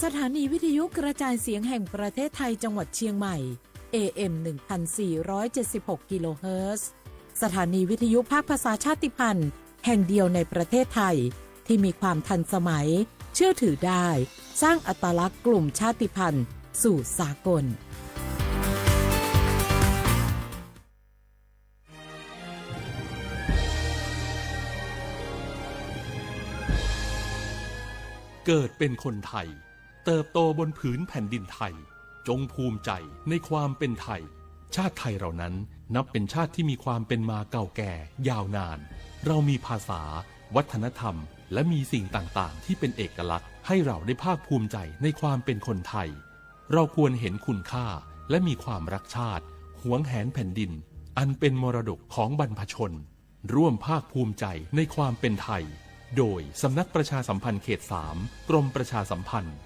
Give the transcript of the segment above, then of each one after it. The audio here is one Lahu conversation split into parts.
สถานีวิทยุกระจายเสียงแห่งประเทศไทย จังหวัดเชียงใหม่ เอเอ็ม หนึ่งพันสี่ร้อยเจ็ดสิบหก กิโลเฮิรตซ์ สถานีวิทยุภาคภาษาชาติพันธุ์แห่งเดียวในประเทศไทย ที่มีความทันสมัย เชื่อถือได้ สร้างอัตลักษณ์กลุ่มชาติพันธุ์สู่สากล เกิดเป็นคนไทย เติบโตบนผืนแผ่นดินไทย จงภูมิใจในความเป็นไทย ชาติไทยเรานั้นนับเป็นชาติที่มีความเป็นมาเก่าแก่ยาวนาน เรามีภาษา วัฒนธรรม และมีสิ่งต่างๆ ที่เป็นเอกลักษณ์ ให้เราได้ภาคภูมิใจในความเป็นคนไทย เราควรเห็นคุณค่า และมีความรักชาติ หวงแหนแผ่นดิน อันเป็นมรดกของบรรพชน ร่วมภาคภูมิใจในความเป็นไทย โดยสำนักประชาสัมพันธ์เขตสาม กรมประชาสัมพันธ์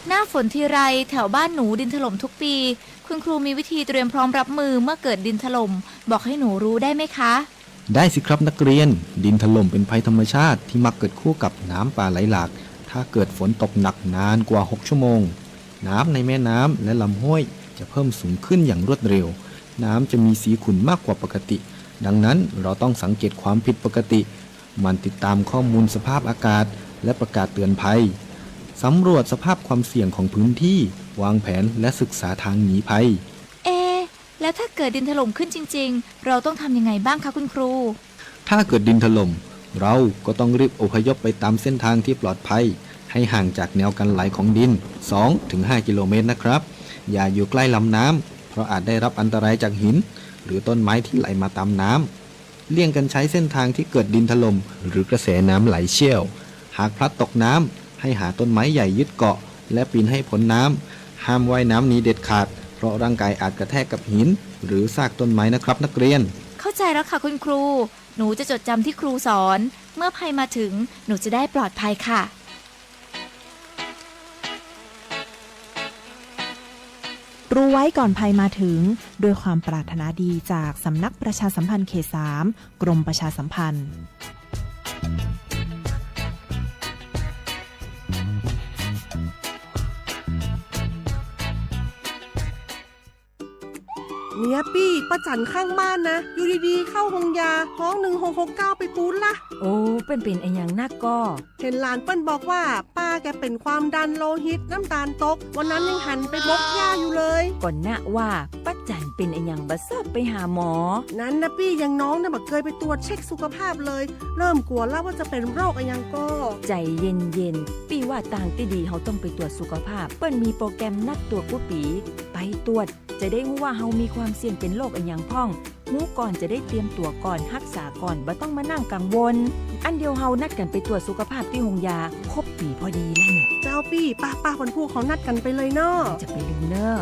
หน้าฝนทีไร แถวบ้านหนูดินถล่มทุกปี คุณครูมีวิธีเตรียมพร้อมรับมือเมื่อเกิดดินถล่ม บอกให้หนูรู้ได้ไหมคะ ได้สิครับนักเรียน ดินถล่มเป็นภัยธรรมชาติที่มักเกิดคู่กับน้ำป่าไหลหลาก ถ้าเกิดฝนตกหนักนานกว่าหกชั่วโมง น้ำในแม่น้ำและลำห้วยจะเพิ่มสูงขึ้นอย่างรวดเร็ว น้ำจะมีสีขุ่นมากกว่าปกติ ดังนั้นเราต้องสังเกตความผิดปกติ หมั่นติดตามข้อมูลสภาพอากาศ และประกาศเตือนภัย สำรวจสภาพความเสี่ยงของพื้นที่ วางแผนและศึกษาทางหนีภัย เอะ แล้วถ้าเกิดดินถล่มขึ้นจริงๆ เราต้องทำยังไงบ้างคะคุณครู ถ้าเกิดดินถล่ม เราก็ต้องรีบอพยพไปตามเส้นทางที่ปลอดภัย ให้ห่างจากแนวกันไหลของดิน สองถึงห้า กิโลเมตรนะครับ อย่าอยู่ใกล้ลำน้ำ เพราะอาจได้รับอันตรายจากหิน หรือต้นไม้ที่ไหลมาตามน้ำ เลี่ยงกันใช้เส้นทางที่เกิดดินถล่ม หรือกระแสน้ำไหลเชี่ยว หากพลัดตกน้ำ ให้หาต้นไม้ใหญ่ยึดเกาะ และปีนให้พ้นน้ำ ห้ามว่ายน้ำหนีเด็ดขาด เพราะร่างกายอาจกระแทกกับหิน หรือซากต้นไม้นะครับนักเรียน เข้าใจแล้วค่ะคุณครู หนูจะจดจำที่ครูสอน เมื่อภัยมาถึง หนูจะได้ปลอดภัยค่ะ รู้ไว้ก่อนภัยมาถึง ด้วยความปรารถนาดีจากสำนักประชาสัมพันธ์เขตสาม กรมประชาสัมพันธ์ เนี่ยปี้ ป้าจั๋นข้างบ้านนะ อยู่ดีๆ เข้าโฮงยา ฮ้อง หนึ่งหกหกเก้า ไปปู๊ดละ โอ้ เปิ้นเป๋นอะหยังนักก่อ เห็นหลานเปิ้นบอกว่า ป้าแกเป๋นความดันโลหิต น้ำตาลตก วันนั้นยังหันไปบกหญ้าอยู่เลย ก่อนนะว่า ป้าจั๋นเป๋นอะหยังบ่ชอบไปหาหมอ นั้นนะปี้ อย่างน้องเนี่ยบ่เกยไปตรวจเช็คสุขภาพเลย เริ่มกั๋วแล้วว่าจะเป๋นโรคอะหยังก่อ ใจ๋เย็นๆ ปี้ว่าตางตี้ดีเฮาต้องไปตรวจสุขภาพ เปิ้นมีโปรแกรมนัดตรวจกู้ปี ไปตรวจ จะได้ฮู้ว่าเฮามีความเสี่ยงเป๋นโรคอะหยังพ่อง ฮู้ก่อนจะได้เตรียมตั๋วก่อน ฮักษาก่อน บ่ต้องมานั่งกังวล อั้นเดี๋ยวเฮานัดกั๋นไปตรวจสุขภาพตี้โฮงยา ครบปี๋พอดีแล้วเนี่ย เจ้าปี้ ป้าๆ วันพูกเฮานัดกั๋นไปเลยเนาะ จะไปลืมเน่อ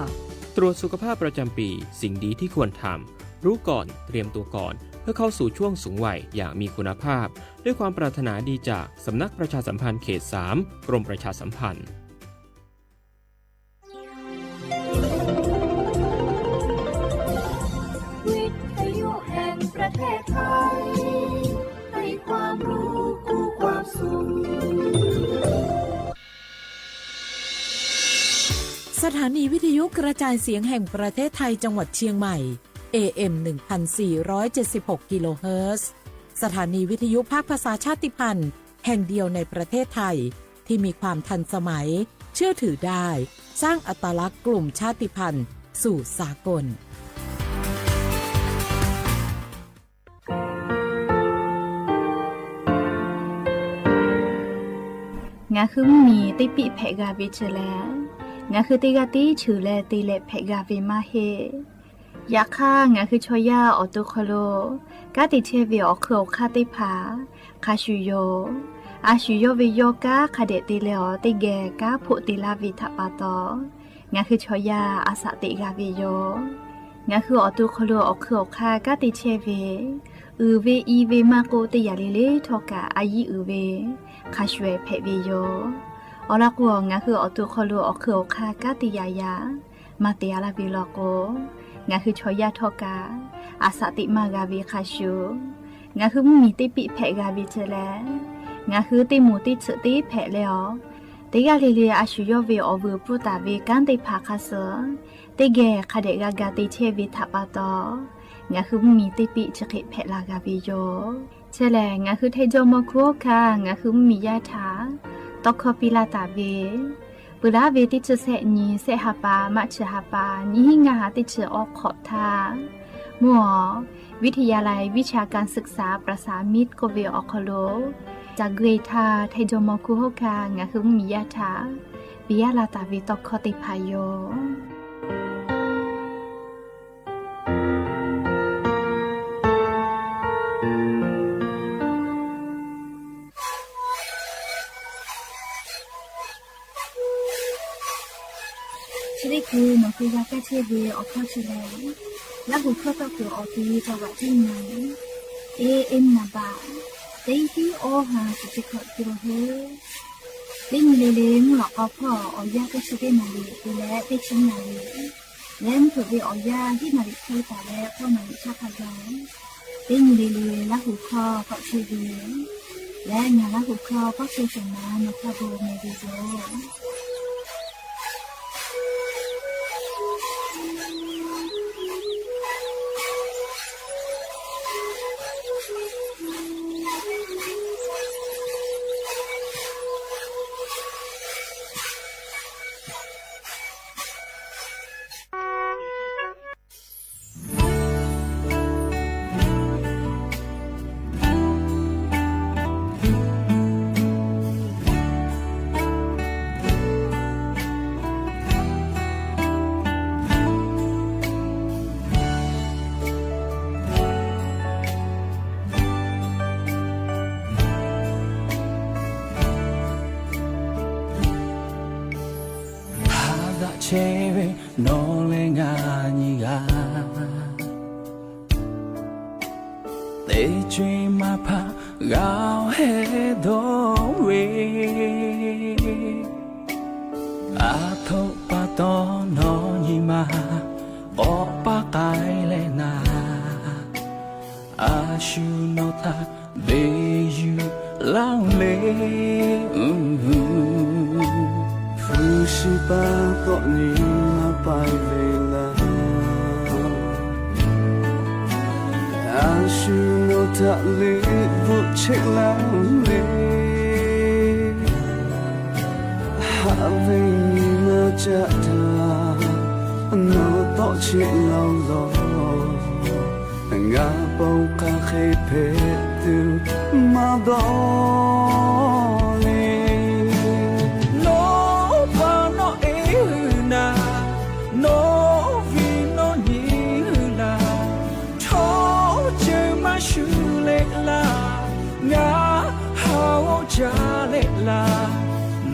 ตรวจสุขภาพประจำปี สิ่งดีที่ควรทำ รู้ก่อน เตรียมตัวก่อน เพื่อเข้าสู่ช่วงสูงวัยอย่างมีคุณภาพ ด้วยความปรารถนาดีจากสำนักประชาสัมพันธ์เขตสาม กรมประชาสัมพันธ์ วิทยุแห่งประเทศไทย ให้ความรู้คู่ความสุข สถานีวิทยุกระจายเสียงแห่งประเทศไทย จังหวัดเชียงใหม่ เอเอ็ม หนึ่งพันสี่ร้อยเจ็ดสิบหก กิโลเฮิรตซ์ สถานีวิทยุภาคภาษาชาติพันธุ์แห่งเดียวในประเทศไทย ที่มีความทันสมัย เชื่อถือได้ สร้างอัตลักษณ์กลุ่มชาติพันธุ์สู่สากล Ngaˬ hui mvuhˇ miˬ teˇ piˆ hpehꞈ g'a ve chi leh, ngaˬ hui teˇ g'aˇ tiˉ cheuˬ leh te leh hpehꞈ g'a ve maˇ heˆ. Yaꞈ hk'aˇ, ngaˬ hui chaw yaˇ awˬ to hk'aw lo kanˉ te chehˇ ve awˬ hk'eun awˬ hk'aˇ teˇ hpaˍ hk'a shuˍ yoˬ. A shuˍ yawˇ ve yawˇ kanˉ hk'a dehꞈ te leh awˬ teˇ geh kanˉ hpoˆ te laˇ ve htaꞈ pa taw, ngaˬ hui chaw yaˇ a shaꞈ teꞈ g'a ve yoˬ. Ngaˬ hui awˬ to hk'aw lo awˬ hk'eun awˬ hk'aˇ kanˉ te chehˇ ve, uiˍ ve i ve maˇ k'oˆ, teˇ yanˇ le le htawˇ kaꞈ a yiˉ uiˍ ve hk'a shuˍ hpehꞈ ve yoˬ. Awˬ lawn k'o, ngaˬ hui awˬ to hk'aw lo awˬ hk'eun awˬ hk'aˇ kanˉ te yaꞈ yaꞈ maˇ te a laˇ ve law k'o, ngaˬ hui chaw yaˇ htawˇ kaꞈ a shaꞈ teꞈ maˇ g'a ve hk'a shuˍ, ngaˬ hui mvuhˇmiˬ teˇ piˆ hpehꞈ g'a ve chi leh, ngaˬ hui teˇ moˍ teˇ tsuhꞈ teˇ hpehꞈ leh awˬ, teˇ g'aˇ le le a shu yawˇ ve awˬ vuiˬ pfuhˇ taˍ ve kanˉ teˇ hpaˍ hk'a suh teˇ geh hk'a dehꞈ g'a ga te chehˇ ve htaꞈ pa taw, ngaˬ hui mvuhˇmiˬ teˇ piˆ chi hk'e hpehꞈ la g'a ve yoˬ. Chi lehˬ, ngaˬ hui Htaiˇ jawˇmawˇ hkunˉ hawˉ hkanˇ ngaˬ hui mvuhˇmiˬ yaˇ htaꞈ tawˇ hkawˇ piˇ laˇ taˍ ve, peuˬ laˉ ve teˇ chi sehˆ nyi sehˆ ha pa maˇ chi ha pa nyiˇ hinˉ ngaˇ ha teˇ chi awˬ hk'awꞈ htaˇ, mvuhˇ awˬ วิทยาลัยวิชาการศึกษาประสานมิตร k'oˆ ve awˬ hk'aw lo ca g'uiˇ htaˇ, Htaiˇ jawˇmawˇ hkunˉ hawˉ hkanˇ ngaˬ hui mvuhˇmiˬ yaˇ htaꞈ piˇ laˇ taˍ ve tawˇ hkawˇ teˇ hpaˍ yoˬ. Chi teˇ hkui nawˬ hui g'a kaˇ chehˇ ve awˬ hkawˇ chi lehˬ, Laˇ huˍ hkawˇ tawˇ kuiˬ awˬ ti ca vaꞈ tiˉ nyi, A M naˍ baꞈ teˇ hiˉ awˇ ha shiˍ chi hkawꞈ te lo heˉ. Teˇ nyi le le mvuhˇ lawꞈ k'aw hpawˇ awˬ yanˇ teˇ chi teˇ naˍ riˍ te leh teˇ chi naˍ riˍ leh mvuhˇ hpeuꞈ ve awˬ yanˇ hiˉ naˍ riˍ hk'e taˍ leh k'awˇ naˍ riˍ chaˇ hk'a gaˬ, teˇ nyi le le Laˇ huˍ hkawˇ k'awꞈ chehˇ ve leh ngaˬ Laˇ huˍ hkawˇ k'awꞈ chehˇ shawˍ ma nawˬ hk'a bon meh ve yoˬ. Haꞈ daꞈ chehˇ ve nawˬ leh ngaˬ nyi g'a, teˇ co-e maˇ hpaˇ g'a heh dawˇ ve, aˬ htoꞈ pa taw nawˬ nyi ma k'awꞈ paˇ k'ai leh naˍ, a shu nawˬ htaꞈ beˬ yuˬ laˇ le. Hpu shi pa tawˆ nyi maˇ paiˇ ve laˇ, a shu nawˬ htaꞈ liꞈ bvuhꞈ cheˆ laˇ le. Haꞈ ve nyi ma caˆ htaꞈ nawˬ tawˆ cheˆ laˇ-oˬ lawˬ, ngaˬ pon hk'aˬ hk'e hpehꞈ tuˬ maˇ dawˇ le. Nawˬ pa nawˬ e hui naˍ, nawˬ viˉ nawˬ nyi hui laˬ, chaw ceuˬ maˇ shuˍ leh laˇ, ngaˬ ha g'awˇ ca leh laˇ,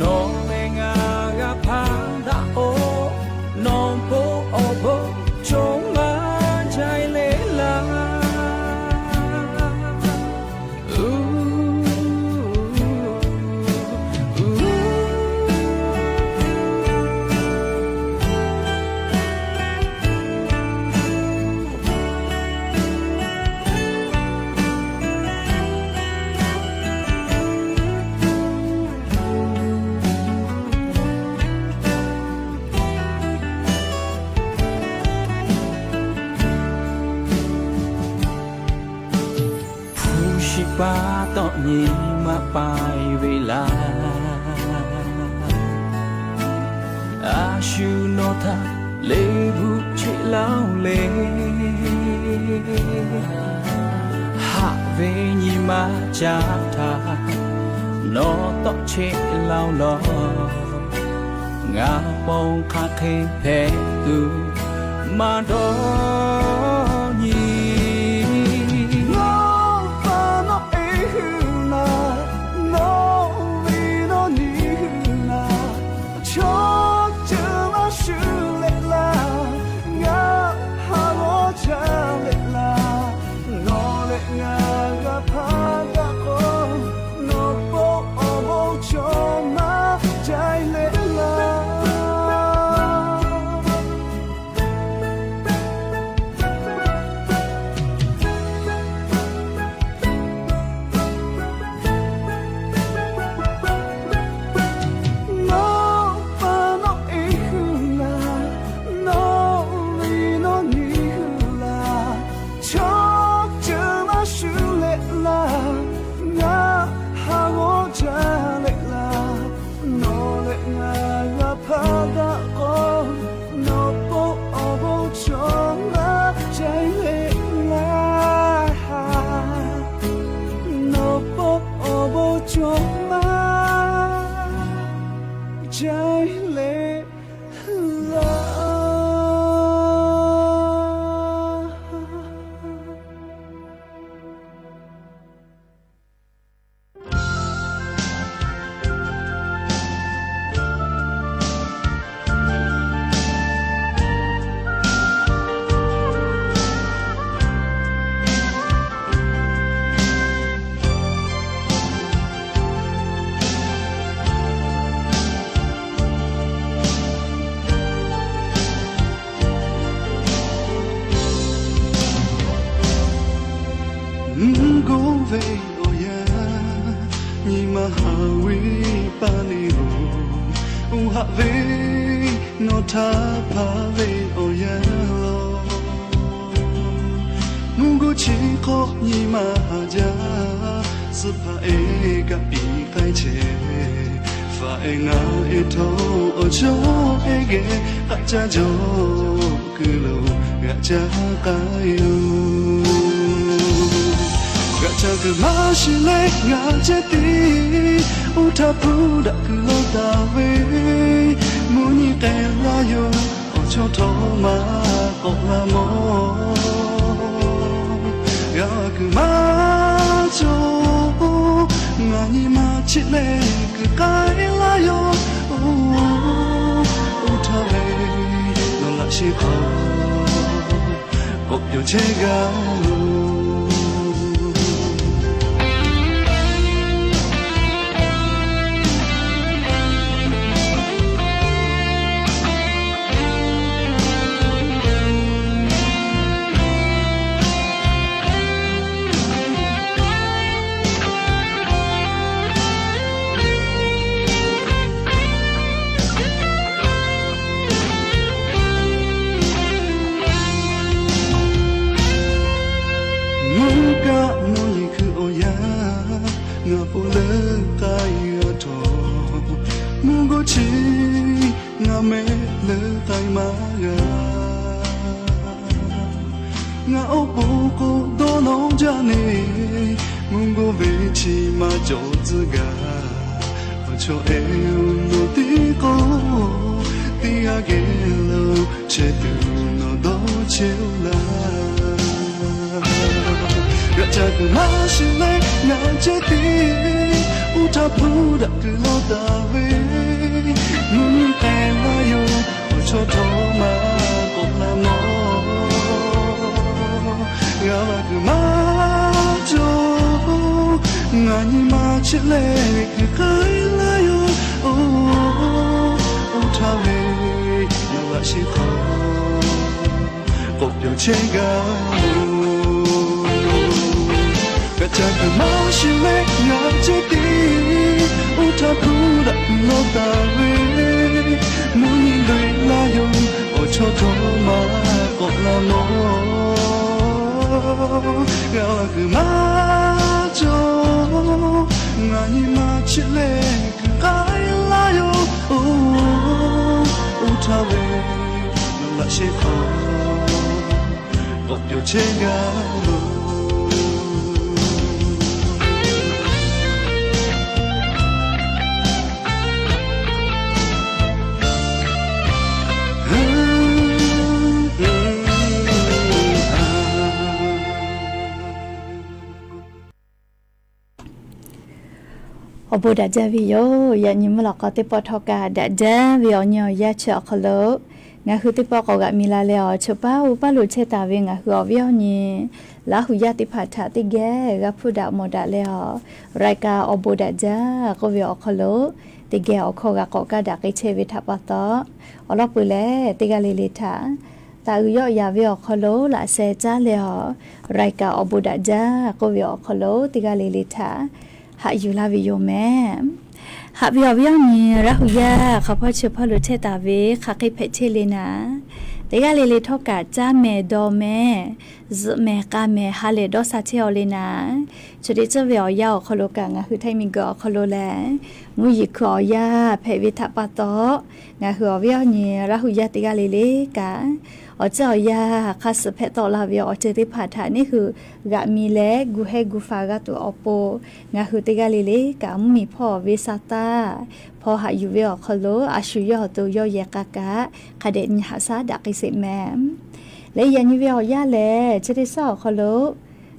nawˬ leh ngaˬ g'a hpaˇ daꞈ-oˬ, nawˬ bon awˬ bon cawˬ maˇ jaiˬ leh laˇ. Hpu shi pa tawˆ nyi maˇ paiˇ ve laˇ, a shu nawˬ htaꞈ liꞈ bvuhꞈ cheˆ laˇ-oˬ le. Haꞈ ve nyi ma caˆ htaꞈ nawˬ tawˆ cheˆ laˇ-oˬ lawˬ, ngaˬ pon hk'aˬ hk'e hpehꞈ tuˬ maˇ dawˇ nyi. Nawˬ pa nawˬ e hui laˬ, nawˬ viˉ nawˬ nyi hui laˬ, chaw ceuˬ maˇ shuˍ leh laˇ, ngaˬ ha g'awˇ ca leh laˇ, nawˬ leh ngaˬ g'a hpaˇ daꞈ k'o, nawˬ pon awˬ bon cawˬ maˇ jaiˬ leh laˇ. Jaiˇ leh laˇ. Mvuhˇ goˇ ve awˬ yanˇ, nyi ma haꞈ ve paˇ neˇ-oˬ, oˇ haꞈ ve nawˬ htaꞈ hpaˍ ve awˬ yanˇ lawˬ. Mvuhˇ goˇ chi hk'awꞈ nyi ma haꞈ jaˇ, suh hpaˍ ehˉ kaꞈ piˍ k'ai chehˇ. Faˍ ehˉ ngaˬ ehˉ htawˇ awˬ chawˇ ehˉ geh k'aꞈ caˇ jaw kuiˬ lo g'aꞈ caˇ k'ai yoˬ. G'aꞈ caˇ kuiˬ maˇ shiˍ leh ngaˬ ceh tiˉ, oˇ htaˇ hpu daꞈ kuiˬ lawˬ taˍ ve, mvuhˇ nyi k'ai laˇ yoˬ, awˬ chawˇ htawˇ maˇ k'awꞈ la mawˬ. G'a kuiˬ maˇ cawˬ, ngaˬ nyi ma chiˆ leh kuiˬ k'ai laˇ yoˬ. Oˇ htaˇ ve nawˬ laꞈ sheh hk'aw k'awꞈ pyaw chehˇ g'a loˬ. Mvuhˇ kaˆ mvuhˇ nyi hkui awˬ yanˇ, ngaˬ po leuˉ k'ai g'a htawˇ, mvuhˇ goˇ chi ngaˬ meh leuˉ k'ai maˇ g'a. Ngaˬ awˬ po k'o dawˇ nawˇ jaˇ neˇ, mvuhˇ goˇ ve chi maˇ cawˬ tcuh gaˇ. Awˬ chawˇ ehˉ-oˬ, nawˬ teˇ k'o teˇ g'aˇ geh lo chehˇ tuˬ nawˬ dawˇ chehˇ-oˆ laˇ. G'aꞈ caˇ kuiˬ maˇ shiˍ leh ngaˬ ceh tiˉ, oˇ htaˇ hpu daꞈ kuiˬ lawˬ taˍ ve, mvuhˇ nyi k'ai laˇ yoˬ, awˬ chawˇ htawˇ maˇ k'awꞈ la mawˬ. G'a kuiˬ maˇ cawˬ, ngaˬ nyi ma chiˆ leh kuiˬ k'ai laˇ yoˬ. Oˇ htaˇ ve nawˬ laꞈ sheh hk'aw k'awꞈ pyaw chehˇ g'a loˬ. G'aꞈ caˇ kuiˬ maˇ shiˍ leh ngaˬ ceh tiˉ, oˇ htaˇ hpu daꞈ kuiˬ lawˬ taˍ ve, mvuhˇ nyi loꞈ-e laˇ yoˬ, awˬ chawˇ htawˇ maˇ k'awꞈ la mawˬ. G'a kuiˬ maˇ cawˬ, ngaˬ nyi ma chiˆ leh kuiˬ k'ai laˇ yoˬ. Oˇ htaˇ ve nawˬ laꞈ sheh hk'aw k'awꞈ pyaw chehˇ g'a loˬ. Awˬ bon daꞈ jaˇ ve yoˬ. Yaꞈ nyi mvuhˇ lawꞈ k'aw teˇ pawˆ htawˇ kaꞈ daꞈ jaˇ ve awˬ nyi awˬ yanˇ chi awˬ hk'aw lo, ngaˬ hui teˇ pawˆ k'awꞈ g'aꞈ mi la leh awˬ, chaw paˉ uˉ paˉ lo chehˇ taˍ ve ngaˬ hui awˬ viˉ awˬ nyi Laˇ huˍ yaˇ teˇ hpaˍ htaꞈ teˇ geh g'a hpuˇ daꞈ mawˬ daꞈ leh awˬ, รายการ Awˬ bon daꞈ jaˇ k'oˆ ve awˬ hk'aw lo teˇ geh awˬ hkawˇ g'a k'awꞈ kaˇ daꞈ k'ai chehˇ ve htaꞈ pa taw, awˬ lawn peuˬ leh teˇ g'aˇ le le htaꞈ taˍ uiˍ yawˆ yaˍ ve awˬ hk'aw lo laꞈ sheh caˉ leh awˬ, รายการ Awˬ bon daꞈ jaˇ k'oˆ ve awˬ hk'aw lo teˇ g'aˇ le le htaꞈ haꞈ yuˬ laˇ ve yoˬ mehˍ. Haꞈ ve awˬ viˉ awˬ nyi Laˇ huˍ yaˇ hk'a hpawˇ chi hpawˇ lo chehˇ taˍ ve hk'aˬ hk'e hpehꞈ chehˇ le naˍ, teˇ g'aˇ le le htawˇ kaꞈ caˇ mehˍ dawˬ mehˍ, zuhꞈ mehˍ k'a mehˍ ha lehˬ dawˇ sha chehˇ-aw le naˍ, chi teˇ ceuˬ ve awˬ yanˇ awˬ hk'aw lo kaꞈ ngaˬ hui Htaiˇ miˬguiˬ awˬ hk'aw lo lehˬ, mvuhˇ yeˬ hkui awˬ yanˇ hpehꞈ ve htaꞈ pa taw, ngaˬ hui awˬ viˉ awˬ nyi Laˇ hu yaˇ teˇ g'aˇ le le kaꞈ, awˬ tcuhˉ awˬ yanˇ hk'aˇ suh hpehꞈ tawˆ la ve awˬ ceuˬ teˇ hpaˍ htaꞈ neˇ hui g'aꞈ mi leh gu hehˇ gu faˍ g'a tuˬ awˬ pon, ngaˬ hui teˇ g'aˇ le le kaꞈ mvuhˇ miˬ hpawˇ ve sa taˇ hpaw haꞈ yuˬ ve awˬ hk'aw lo a shu yawˇ awˬ to yawˇ yehˬ k'a kaꞈ hk'a dehꞈ nyi haꞈ shaˉ daꞈ k'ai sheˍ mehˍ. Leh yaꞈ nyi ve awˬ yanˇ lehˬ, chi teˇ suhˉ awˬ hk'aw lo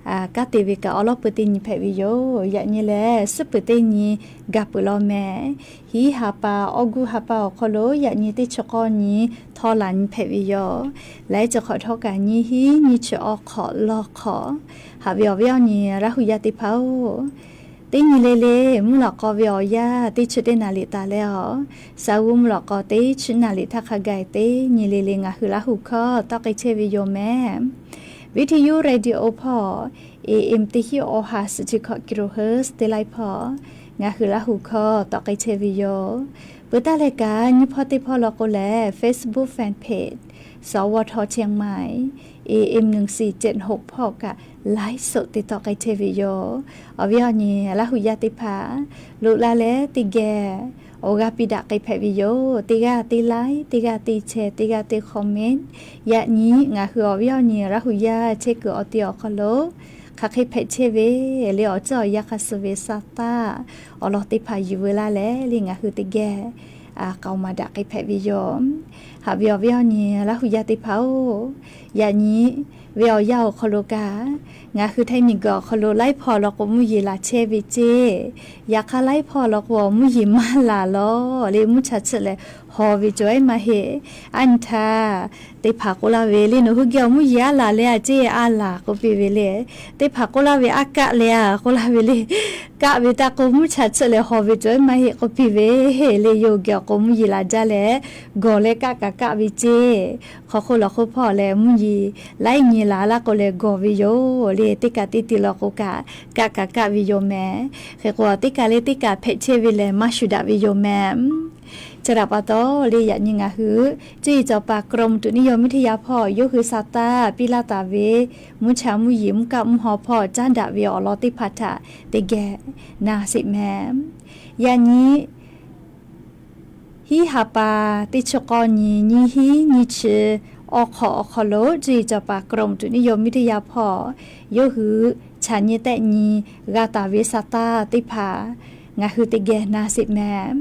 kanˉ te ve kaꞈ awˉ lawˉ pui teˇ nyi hpehꞈ ve yoˬ. Yaꞈ nyi lehˬ, suhˉ peuˬ teˇ nyi gaˬ peuˬ law mehˍ. Hiˉ ha pa, awˬ guˇ ha pa awˬ hk'aw lo yaꞈ nyi teˇ chi k'awˇ nyi htawˇ laˬ nyi hpehꞈ ve yoˬ. Laiˉ chi hk'awꞈ htawˇ kaꞈ nyi hiˉ nyi chi awˬ hk'awꞈ lawˬ hk'awꞈ, haꞈ ve awˬ viˉ awˬ nyi Laˇ hu yaˇ teˇ hpaˍ-oˬ, teˇ nyi le le mvuhˇ lawꞈ k'aw ve awˬ yanˇ teˇ chi teˇ naˍ liꞈ taˍ leh awˬ, saˍ g'uˇ mvuhˇ lawꞈ k'aw teˇ chi naˍ liꞈ htaˇ hk'a gaˬ teˇ nyi le le ngaˬ hui Laˇ hu hkawˇ tawˆ k'ai chehˇ ve yoˬ mehˍ. Viˇ hti yuˇ radio hpawˇ, A M teˇ hiˉ awˬ ha suhˍ chi hkawꞈ kilohertz teˇ laiˉ hpawˇ ngaˬ hui Laˇ hu hkawˇ tawˆ k'ai chehˇ ve yoˬ. Peuˬ taˇ leh kaꞈ nyiˇ hpawˇ teˇ hpawˇ law k'o lehˬ, Facebook fan page สวท เชียงใหม่ A M หนึ่งสี่เจ็ดหก hpawˇ kaꞈ ไลฟ์สด te tawˆ k'ai chehˇ ve yoˬ. Awˬ viˉ awˬ nyi Laˇ hu yaˇ teˇ hpaˍ, loꞈ la leh teˇ geh awˬ g'aˇ piˇ daꞈ k'ai hpehꞈ ve yoˬ. Teˇ g'aˇ teˇ ไลค์, teˇ g'aˇ teˇ แชร์, teˇ g'aˇ teˇ คอมเมนต์, yaꞈ nyi ngaˬ hui awˬ viˉ awˬ nyi Laˇ hu yaˇ chehˇ kuiˬ awˬ ti awˬ hk'aw lo hk'aˬ hk'e hpehꞈ chehˇ ve le, awˬ ceuˬ awˬ yanˇ hk'a suh ve sa taˇ awˬ lawn teˇ hpaˍ yuˬ veu laˇ leh le ngaˬ hui teˇ geh k'aoˍ maˍ daꞈ k'ai hpehꞈ ve yoˬ. Haꞈ ve awˬ viˉ awˬ nyi Laˇ hu yaˇ teˇ hpaˍ-oˬ, yaꞈ nyi ve awˬ yanˇ awˬ hk'aw lo kaꞈ ngaˬ hui htaiˇ miˬ guiˬ awˬ hk'aw lo laiˉ hpawˇ law k'o mvuhˇ yeˬ laˬ chehˇ ve ceˇ. Yaꞈ hk'aˇ laiˉ hpawˇ law k'o mvuhˇ yeˬ maˇ laˬ lawˬ le, mvuhˇ cha chiˆ leh hawˬ ve cawˬ ehˉ maˇ heˆ. Aˉ nyi htaˇ, teˇ hpaˍ k'oˆ laˇ ve le, nawˬ hui geh awˬ mvuhˇ yeˬ aˉ laˬ leh a ceˇ, aˉ laˬ k'oˆ piˇ ve le. Teˇ hpaˍ k'oˆ laˇ ve, aˉ kaˆ leh a k'oˆ laˇ ve le. Kaˆ ve taˇ k'o mvuhˇ cha chiˆ leh hawˬ ve cawˬ ehˉ maˇ heˆ k'oˆ piˇ ve le. Yawˇ hui geh awˬ k'o mvuhˇ yeˬ laˬ jaˇ leh gawˬ leh kaˆ kaꞈ kaˆ ve ceˇ. Hk'aw hk'oˆ lawˬ hk'oˆ hpawˇ leh mvuhˇ yeˬ laiˉ nyi laˬ laˇ k'o leh gawˬ ve yoˬ le. Teˇ kaꞈ teˇ ti law k'o kaꞈ kaˆ kaꞈ kaˆ ve yoˬ mehˍ. Hk'e k'o teˇ kaꞈ le teˇ kaꞈ hpehꞈ chehˇ ve lehˬ maˇ shuˍ daꞈ ve yoˬ mehˍ. Chi htaꞈ pa taw le yaꞈ nyi ngaˬ hui cuˇ yiˍ cawˬ paˍ กรมอุตุนิยมวิทยา hpawˇ yawˇ hui sa taˇ piˇ laˇ taˍ ve mvuhˇ cha mvuhˇ yeˬ mvuhˇ kaˆ mvuhˇ haw hpawˇ caˉ daꞈ ve awˬ lawn teˇ hpaˍ htaꞈ teˇ geh na sheˍ mehˍ. Yaꞈ nyi hiˉ ha pa teˇ chi k'awˇ nyi nyiˇ hiˉ nyiˇ chi awˬ hk'awꞈ awˬ hk'aw lo cuˇ yiˍ cawˬ paˍ กรมอุตุนิยมวิทยา hpawˇ yawˇ hui chaꞈ nyi tehˆ nyi g'a taˍ ve sa taˇ teˇ hpaˍ ngaˬ hui teˇ geh na sheˍ mehˍ.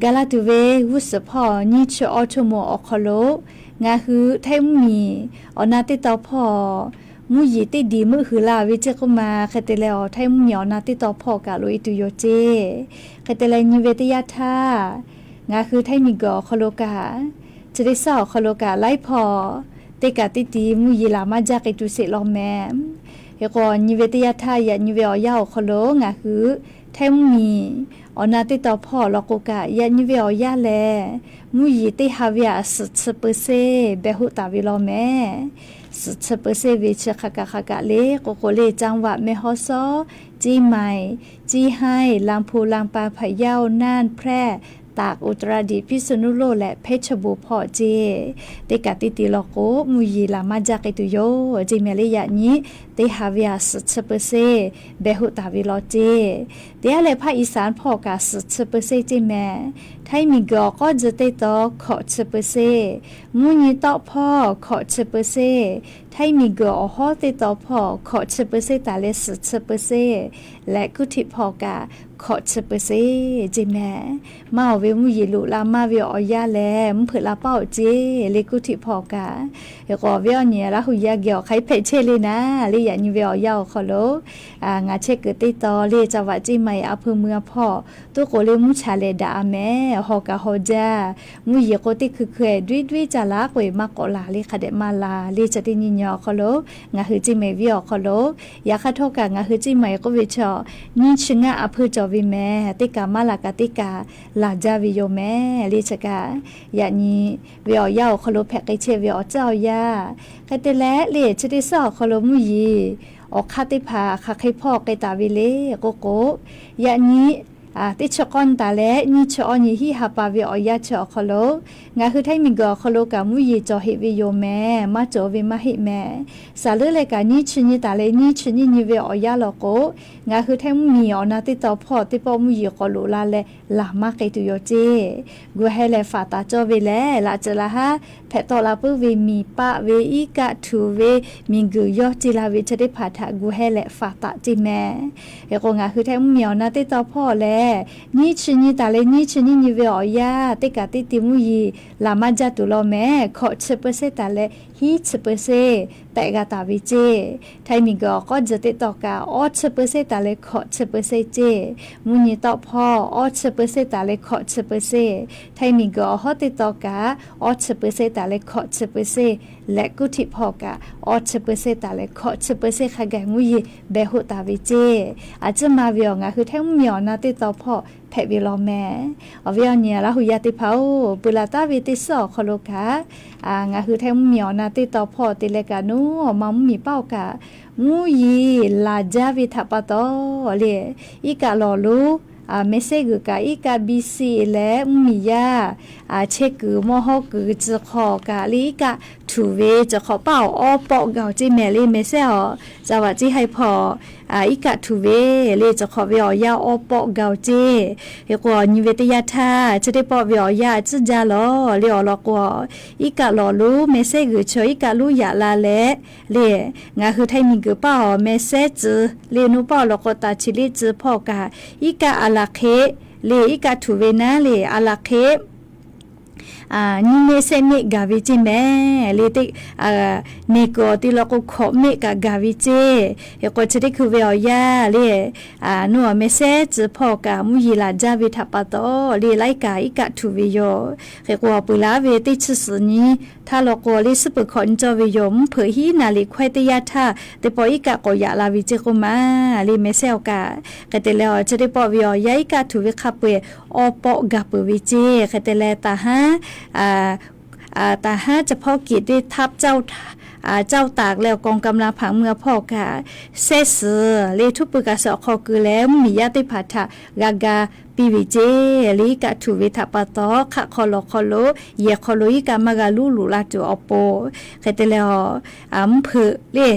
Gaˬ la tuˬ ve g'uˇ suhˍ hpawˇ nyiˇ chi awˬ chaw moˍ awˬ hk'aw lo ngaˬ hui htaiˇ mvuhˇ miˬ awˬ na teˇ taw hpawˇ mvuhˇ yeˬ teˇ diˬ meuˆ huiˍ la ve ceˇ k'oˆ ma. Hk'e te leh awˬ htaiˇ mvuhˇ miˬ awˬ na teˇ taw hpawˇ kaꞈ loꞈ e tuˬ yoˬ ceˇ. Hk'e te leh nyi ve teˇ yanˇ htaˇ ngaˬ hui htaiˇ miˬ guiˬ awˬ hk'aw lo kaꞈ, chi teˇ suhˉ awˬ hk'aw lo kaꞈ laiˉ hpawˇ teˇ kaꞈ teˇ ti mvuhˇ yeˬ laˬ maˇ jaˇ k'ai tuˬ sheˍ law mehˍ. Hk'e k'o nyi ve teˇ yanˇ htaˇ yaꞈ nyi ve awˬ yanˇ awˬ hk'aw lo ngaˬ hui htaiˇ mvuhˇ miˬ awˬ na teˇ taw hpawˇ law k'o kaꞈ yaꞈ nyi ve awˬ yanˇ lehˬ mvuhˇ yeˬ teˇ ha ve aꞈ suhˍ chi peu seˇ behˬ hoˆ taˍ ve law mehˍ. Suhˍ chi peu seˇ ve chi hk'aˬ kaꞈ hk'aˬ kaꞈ le k'o k'o le จังหวัดแม่ฮ่องสอน, เชียงใหม่, เชียงราย, ลำพูน, ลำปาง, พะเยา, น่าน, แพร่, ตาก, อุตรดิตถ์, พิษณุโลก leh เพชรบูรณ์ hpawˇ ceˇ. Teˇ kaꞈ teˇ ti law k'o mvuhˇ yeˬ laˬ maˇ jaˇ k'ai tuˬ yoˬ ceˇ mehˍ le. Yaꞈ nyi teˇ ha ve aꞈ suhˍ chi peu seˇ behˬ hoˆ taˍ ve law ceˇ. Teˇ ha leh ภาคอีสาน hpawˇ kaꞈ suhˍ chi peu seˇ ceˇ mehˍ. Htaiˇ miˬ guiˬ awˬ k'awˇ tcuh teˇ taw hkawꞈ chi peu seˇ, mvuhˇ nyi tawˆ hpawˇ hkawꞈ chi peu seˇ, htaiˇ miˬ guiˬ awˬ hawˉ teˇ taw hpawˇ hkawꞈ chi peu seˇ taˍ leh suhˍ chi peu seˇ leh kuˇ htiꞈ hpawˇ kaꞈ hkawꞈ chi peu seˇ ceˇ mehˍ. Maˇ awˬ ve mvuhˇ yeˬ loꞈ la maˇ ve awˬ yanˇ lehˬ mvuhˇ hpeuꞈ la paˇ oˬ ceˇ le kuˇ htiꞈ hpawˇ kaꞈ. Hk'e k'o awˬ viˉ awˬ nyi Laˇ hu yaˇ geh awˬ hk'aˬ hk'e hpehꞈ chehˇ le naˍ le. Yaꞈ nyi ve awˬ yanˇ awˬ hk'aw lo ngaˬ chehˇ kuiˬ teˇ taw le จังหวัดเชียงใหม่ อำเภอเมือง hpawˇ toˇ k'o le mvuhˇ cha lehˬ daꞈ a mehˍ. Hawˬ kaꞈ hawˬ jaˇ, mvuhˇ yeˬ k'o teˇ hkui hkui duiˉ duiˉ caˇ laˬ k'oˆ e maˇ k'awꞈ laˬ le hk'a dehꞈ maˇ laˬ le. Chi teˇ nyi nyi awˬ hk'aw lo ngaˬ hui Ceˇ mehˍ viˉ awˬ hk'aw lo, yaꞈ hk'aˇ htawˇ kaꞈ ngaˬ hui Ceˇ mehˍ k'oˆ ve chaw nyiˇ chi ngaˇ a hpeuˇ cawˬ ve mehˍ. Teˇ kaꞈ maˇ laˬ kaꞈ teˇ kaꞈ laˬ jaˇ ve yoˬ mehˍ le. Chi kaꞈ yaꞈ nyi ve awˬ yanˇ awˬ hk'aw lo hpehꞈ k'ai chehˇ ve awˬ ceuˬ awˬ yanˇ hk'e te leh le chi teˇ suhˉ awˬ hk'aw lo mvuhˇ yeˬ awˬ hk'aˇ teˇ hpaˍ hk'aˬ hk'e hpawˇ k'ai taˍ ve le k'o k'o, yaꞈ nyi teˇ chi k'awˇ nyi taˍ leh nyiˇ chi awˇ nyi hiˆ ha pa ve awˬ yanˇ chi awˬ hk'aw lo, ngaˬ hui Htaiˇ miˬguiˬ awˬ hk'aw lo kaꞈ mvuhˇ yeˬ cawˬ heꞈ ve yoˬ mehˍ, maˇ cawˬ ve maˇ heˆ mehˍ. Saˍ leuˉ leh kaꞈ nyiˇ chi nyi taˍ leh nyiˇ chi nyiˇ nyi ve awˬ yanˇ law k'o, ngaˬ hui Htaiˇ mvuhˇmiˬ awˬ na teˇ tawn hpawˇ teˇ pawˆ mvuhˇ yeˬ k'awꞈ loꞈ la leh laˬ maˇ k'ai tuˬ yoˬ ceˇ. Gu heh leh faˍ taˍ cawˇ ve lehˬ, laꞈ ceuˬ laˬ haˉ hpehꞈ tawˆ la puiˉ ve miˬ paˆ ve iˉ kaˆ htuꞈ ve miˬguiˬ yawˇ ce la ve chi teˇ hpaˍ htaꞈ gu heh leh faˍ taˍ ceˇ mehˍ. Hk'e k'o, ngaˬ hui Htaiˇ mvuhˇmiˬ awˬ na teˇ tawn hpawˇ lehˬ, nyiˇ chi nyi taˍ leh nyiˇ chi nyiˇ nyi ve awˬ yanˇ teˇ kaꞈ teˇ ti mvuhˇ yeˬ laˬ maˇ jaˇ tuˬ law mehˍ. Hkawꞈ chi เปอร์เซ็นต์ taˍ leh hiˉ chi เปอร์เซ็นต์ tehꞈ g'a taˍ ve ceˇ. Htaiˇ miˬguiˬ awˬ k'awˇ jehˬ teˇ tawn kaꞈ awˇ chi เปอร์เซ็นต์ taˍ leh hkawꞈ chi เปอร์เซ็นต์ ceˇ. Mvuhˇ nyi tawˆ hpawˇ awˇ chi เปอร์เซ็นต์ taˍ leh hkawꞈ chi เปอร์เซ็นต์. Htaiˇ miˬguiˬ awˬ hawˉ teˇ tawn kaꞈ awˇ chi เปอร์เซ็นต์ taˍ leh hkawꞈ chi เปอร์เซ็นต์. Lehꞈ kuˉ htiꞈ hpawˇ kaꞈ awˇ chi เปอร์เซ็นต์ taˍ leh hkawꞈ chi เปอร์เซ็นต์ hk'a gaˬ mvuhˇ yeˬ beh hoˆ taˍ ve ceˇ. A ciˉ ma ve awˬ ngaˬ hui Htaiˇ mvuhˇmiˬ awˬ na teˇ tawn hpawˇ hpehꞈ ve law mehˍ. Awˬ viˉ awˬ nyi Laˇ hu yaˇ teˇ hpaˍ-oˬ, peuˬ laˬ taˍ ve teˇ suhˉ awˬ hk'aw lo kaꞈ, ngaˬ hui Htaiˇ mvuhˇmiˬ awˬ na teˇ tawn hpawˇ te leh kaꞈ nawˉ awˬ ma mvuhˇmiˬ paˉ awˬ kaꞈ mvuhˇ yeˬ laˬ jaˇ ve htaꞈ pa taw le, iˉ kaˆ lawˬ lonˉ mehˆ sehˉ g'uiˬ kaꞈ iˉ kaˆ B C leh mvuhˇmiˬ yaˇ chehˇ kuiˬ mawˇ hawˉ kuiˬ tcuh hk'awꞈ kaꞈ le iˉ kaˆ htuꞈ ve tcuh hk'awꞈ paˉ awˬ awˇ pawˆ gaˬ-oˬ ceˇ mehˍ le mehˆ sehˉ awˬ. Ca vaꞈ ciˉ haiˇ hpawˇ iˉ kaˆ htuꞈ ve le tcuh hk'awꞈ ve awˬ yanˇ awˇ pawˆ gaˬ-oˬ ceˇ. Hk'e k'o, awˬ nyi ve teˇ yanˇ htaˇ chi teˇ pawˆ ve awˬ yanˇ a ciˉ jaˇ lawˬ le awˬ lawn k'o, iˉ kaˆ lawˬ lonˉ mehˆ sehˉ g'uiˬ chi iˉ kaˆ lonˉ yaꞈ la leh le, ngaˬ hui Htaiˇ miˬguiˬ paˉ awˬ mehˆ sehˉ tcuh le nawˉ paˉ awˬ lawn k'o taˍ chi liˇ tcuh hpawˇ kaꞈ iˉ kaˆ a laˬ hk'e le iˉ kaˆ htuꞈ ve naˉ le a laˬ hk'e nyiˇ meˆ sehˆ meˆ gaˬ ve ceˇ mehˍ le. Teˇ nehˬ kuiˬ awˬ te law k'o hkawꞈ meˆ kaꞈ gaˬ ve ceˇ. Hk'e k'o, chi teˇ hkui ve awˬ yanˇ le, nawˉ awˬ mehˆ sehˉ tcuh hpawˇ kaꞈ mvuhˇ yeˬ laˬ jaˇ ve htaꞈ pa taw le laiˉ kaꞈ iˉ kaˆ htuꞈ ve yoˬ. Hk'e k'o, peuˬ laˬ ve teˇ chi suhˍ nyi htaˇ law k'o le suhˉ peuˬ hkawꞈ nyi cawˇ ve yoˬ. Mvuhˇ hpeuꞈ hiˉ naˍ liꞈ hkawehˇ teˇ yanˇ htaˇ teˇ pawˆ iˉ kaˆ k'awꞈ yaꞈ la ve ceˇ k'oˆ ma le mehˆ sehˉ awˬ kaꞈ. Hk'e te leh awˬ chi teˇ pawˆ ve awˬ yanˇ iˉ kaˆ htuꞈ ve hk'a peu-eˬ awˇ pawˆ gaˬ peuˬ ve ceˇ. Hk'e te leh taˍ haˉ taˍ haˉ chi hpawˇ kiˬ teˇ htaˇ caˇ taˍ leh awˬ กองกำลัง hpaˍ mui a hpawˇ kaꞈ sehˉ suhˍ le htuˉ pui kaꞈ suhˍ awˬ hk'aw keu leh mvuhˇmiˬ yaˇ teˇ hpaˍ htaꞈ g'a ga piˇ ve ceˇ. Le iˉ kaˆ htuꞈ ve htaꞈ pa taw hk'aˆ hk'aw lawˬ hk'aw lo yehˬ hk'aw lo iˉ kaˆ maˇ g'a luˉ loꞈ la tuˬ awˬ pon. Hk'e te leh a mvuhˇ hpeuꞈ le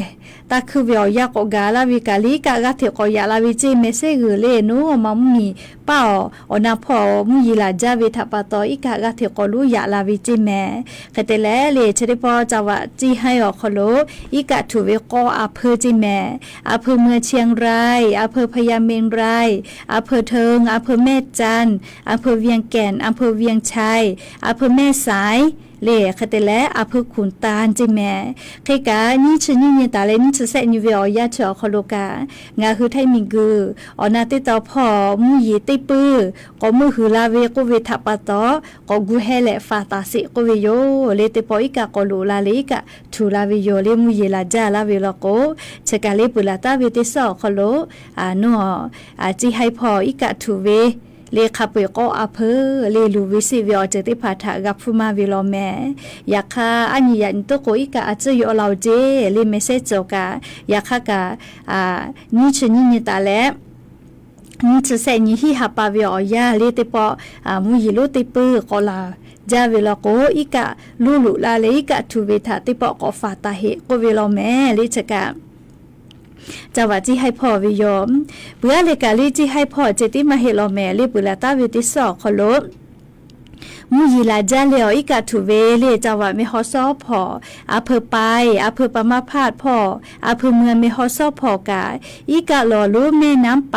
taˇ hkuiˇ ve awˬ yanˇ k'awꞈ gaˬ la ve kaꞈ le iˉ kaˆ g'aˇ hteꞈ k'awꞈ yaꞈ la ve ceˇ mehˍ sehˉ g'uiˬ le nawˉ awˬ ma mvuhˇmiˬ paˉ awˬ awˬ na hpawˇ mvuhˇ yeˬ laˬ jaˇ ve htaꞈ pa taw iˉ kaˆ g'aˇ hteꞈ k'awꞈ lonˉ yaꞈ la ve ceˇ mehˍ. Hk'e te leh le chi teˇ pawˆ ca vaꞈ ciˇ haiˇ awˬ hk'aw lo iˉ kaˆ htuꞈ ve k'awˇ a hpeu ceˇ mehˍ. A hpeu เมืองเชียงราย, a hpeu พญาเมงราย, a hpeu เทิง, a hpeu แม่จัน, a hpeu เวียงแก่น, a hpeu เวียงชัย, a hpeu แม่สาย le hk'e te leh a hpeu ขุนตาล ceˇ mehˍ. Hk'e kaꞈ nyiˇ chi nyiˇ nyi taˍ leh nyiˇ chi sehˆ nyi ve awˬ yanˇ chi awˬ hk'aw lo kaꞈ ngaˬ hui Htaiˇ miˬguiˬ awˬ na teˇ tawn hpawˇ mvuhˇ yeˬ teˇ puiˇ k'awꞈ meuˇ huiˍ la ve k'oˆ ve htaꞈ pa taw k'awꞈ gu heh leh faˍ taˍ sheˍ k'oˆ ve yoˬ le. Teˇ pawˆ iˉ kaˆ k'awꞈ loꞈ la leh iˉ kaˆ htuꞈ la ve yoˬ le mvuhˇ yeˬ laˬ jaˇ laˇ ve law k'o, chi kaꞈ le peuˬ laˬ taˍ ve teˇ suhˉ awˬ hk'aw lo nawˉ ciˇ haiˇ hpawˇ iˉ kaˆ htuꞈ ve le hk'a peu-eˬ k'awˇ a hpeu le luˬ ve sheˆ ve awˬ ceuˬ teˇ hpaˍ htaꞈ g'a hpfuhˇ maˇ ve law mehˍ. Yaꞈ hk'aˇ aˉ nyi yaꞈ nyi toˉ k'o iˉ kaˆ a ciˉ yaw la-oˬ ceˇ le mehˍ sehˉ cawˬ kaꞈ. Yaꞈ hk'aˇ kaꞈ nyiˇ chi nyiˇ nyi taˍ leh nyiˇ chi sehˆ nyi hiˆ ha pa ve awˬ yanˇ le teˇ pawˆ mvuhˇ yeˬ lonˉ teˇ puiˇ k'awꞈ laˬ jaˇ ve law k'o, iˉ kaˆ luˇ loꞈ la leh iˉ kaˆ htuꞈ ve htaꞈ teˇ pawˆ k'awꞈ faˍ taˍ heˆ k'oˆ ve law mehˍ le chi kaꞈ. Ca vaꞈ ciˇ haiˇ hpawˇ ve yoˬ. Peuˬ aˉ leh kaꞈ le ciˇ haiˇ hpawˇ ceh tiˉ maˇ heˆ law mehˍ le peuˬ laˬ taˍ ve teˇ suhˉ awˬ hk'aw lo mvuhˇ yeˬ laˬ jaˇ leh awˬ iˉ kaˆ htuꞈ ve le ca vaꞈ meh haw sawˉ hpawˇ, a hpeu ไป, a hpeu ประมาพัฒน์ hpawˇ, a hpeu เมือง meh haw sawˉ hpawˇ kaꞈ, iˉ kaˆ lawˬ lonˉ แม่น้ำไป,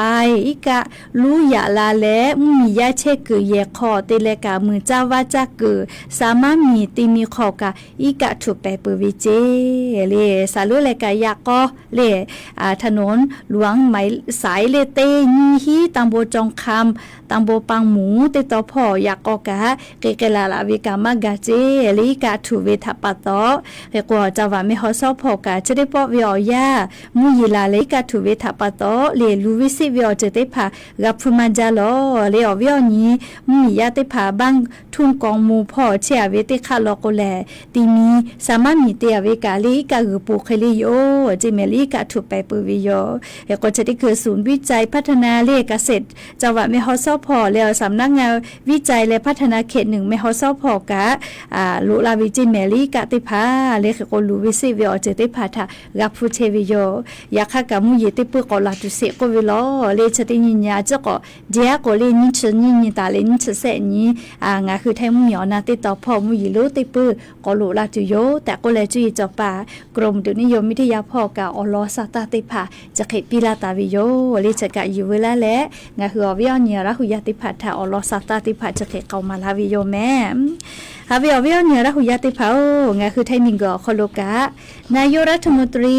iˉ kaˆ luˇ yaꞈ la leh mvuhˇmiˬ yaˇ chehˇ kuiˬ yehˬ hk'aw te leh kaꞈ muiˬ caˇ vaˇ caˇ kuiˬ สามารถมี te mi hk'aw kaꞈ iˉ kaˆ htuꞈ pehˍ peuˬ ve ceˇ le. Saˍ leuˉ leh kaꞈ yaꞈ k'aw le ถนนหลวงสายเลข teˇ nyiˇ hiˉ ตำบลจองคำ ตำบลปางหมู teˇ tawn hpawˇ yaꞈ k'aw kaꞈ k'e k'ai laˬ laˬ ve kaꞈ maˇ gaˬ ceˇ. Leh iˉ kaˆ htuꞈ ve htaꞈ pa taw, hk'e k'o, caˇ vaꞈ mehˇ haw shawˉ hpawˇ kaꞈ chi teˇ pawˆ ve awˬ yanˇ mvuhˇ yeˬ laˬ leh iˉ kaˆ htuꞈ ve htaꞈ pa taw, leh luˬ ve seˆ ve awˬ ceuˬ teˇ hpaˍ g'a hpfuhˇ maˇ jaˇ lawˬ. Leh awˬ viˉ awˬ nyi mvuhˇmiˬ yaˇ teˇ hpaˍ banˇ htuˇ k'aw mvuh hpawˇ chehˇ a ve teˇ hk'aˆ law k'o lehˬ, ti mi saˍ maˇ miˬ te a ve kaꞈ leh iˉ kaˆ g'uiˬ po hk'e le yoˬ ceˇ mehˍ. Leh iˉ kaˆ htuꞈ pehˍ peuˬ ve yoˬ. Hk'e k'o, chi teˇ hkui ศูนย์วิจัยพัฒนา leh เกษตร จังหวัดแม่ฮ่องสอน hpawˇ leh awˬ saˍ naˆ ngaˇ วิจัยและพัฒนาเขตหนึ่ง แม่ฮ่องสอน hpawˇ kaꞈ loꞈ la ve ceˇ mehˍ. Leh iˉ kaˆ teˇ hpaˍ leh hk'e k'o, luˬ ve seˆ ve awˬ ceuˬ teˇ hpaˍ htaꞈ g'a hpfuhˇ chehˇ ve yoˬ. Yaꞈ hk'aˇ kaꞈ mvuhˇ yeˬ teˇ peuˇ k'awꞈ laˬ tuˬ sheˍ k'oˆ ve lawˬ. Leh chi teˇ nyi nyi a ciˉ k'awꞈ jeˇ aˉ k'o leh nyiˇ chi nyiˇ nyi taˍ leh nyiˇ chi shehˆ nyi ngaˬ hui htaiˇ mvuhˇmiˬ awˬ na teˇ taw hpawˇ mvuhˇ yeˬ lonˉ teˇ peuˇ k'awꞈ loꞈ la tuˬ yoˬ tehꞈ k'oˆ leh, cuˇ yiˍ cawˬ paˍ กรมอุตุนิยมวิทยา hpawˇ kaꞈ awˬ lawn sa taˇ teˇ hpaˍ chi hk'e piˇ laˇ taˍ ve yoˬ. Leh chi kaꞈ yuˬ veu laˇ leh, ngaˬ hui awˬ viˉ awˬ nyi Laˇ huˍ yaˇ teˇ hpaˍ htaꞈ awˬ lawn sa taˇ teˇ hpaˍ chi hk'e k'aoˍ maˍ laˇ ve yoˬ mehˍ. Haꞈ ve awˬ viˉ awˬ nyi Laˇ huˍ yaˇ teˇ hpaˍ-oˬ, ngaˬ hui htaiˇ miˬguiˬ awˬ hk'aw lo kaꞈ นายกรัฐมนตรี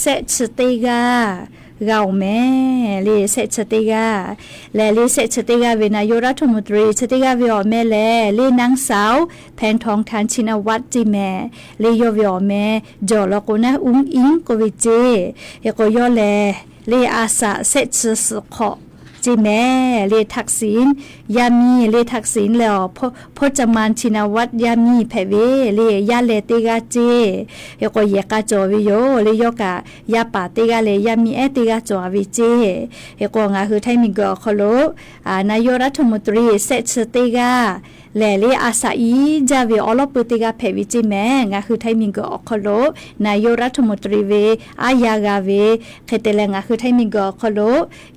shehˆ chi teˇ g'aˇ g'a-oˬ mehˍ. Leh shehˆ chi teˇ g'aˇ lehˬ, leh shehˆ chi teˇ g'aˇ ve นายกรัฐมนตรี chi teˇ g'aˇ ve awˬ meh lehˬ, leh นางสาว แพทองธาร ชินวัตร ceˇ mehˍ. Leh yawˇ ve awˬ meh jawˬ law k'o naˉ, อุ๋งอิ๋ง k'oˆ ve ceˇ. Hk'e k'o, yawˇ lehˬ leh a saꞈ shehˆ chi suhˍ hk'awꞈ ceˇ mehˍ. Leh ทักษิณ yaˇ miˇ, leh ทักษิณ leh awˬ พจมาน ชินวัตร yaˇ miˇ hpehꞈ ve, leh yaˇ leh teˇ g'aˇ ceˇ. Hk'e k'o, yehˬ k'a cawˬ ve yoˬ. Leh yawˇ kaꞈ yaˇ paˍ teˇ g'aˇ leh yaˇ miˇ ehˉ teˇ g'aˇ cawˬ a ve ceˇ. Hk'e k'o, ngaˬ hui htaiˇ miˬguiˬ awˬ hk'aw lo นายกรัฐมนตรี shehˆ chi teˇ g'aˇ lehˬ, leh a saꞈ iˉ jaˇ ve awˉ lawˉ peu teˇ g'aˇ hpehꞈ ve ceˇ mehˍ. Ngaˬ hui htaiˇ miˬguiˬ awˬ hk'aw lo นายกรัฐมนตรี ve aˉ yaˇ g'a ve, hk'e te leh ngaˬ hui htaiˇ miˬguiˬ awˬ hk'aw lo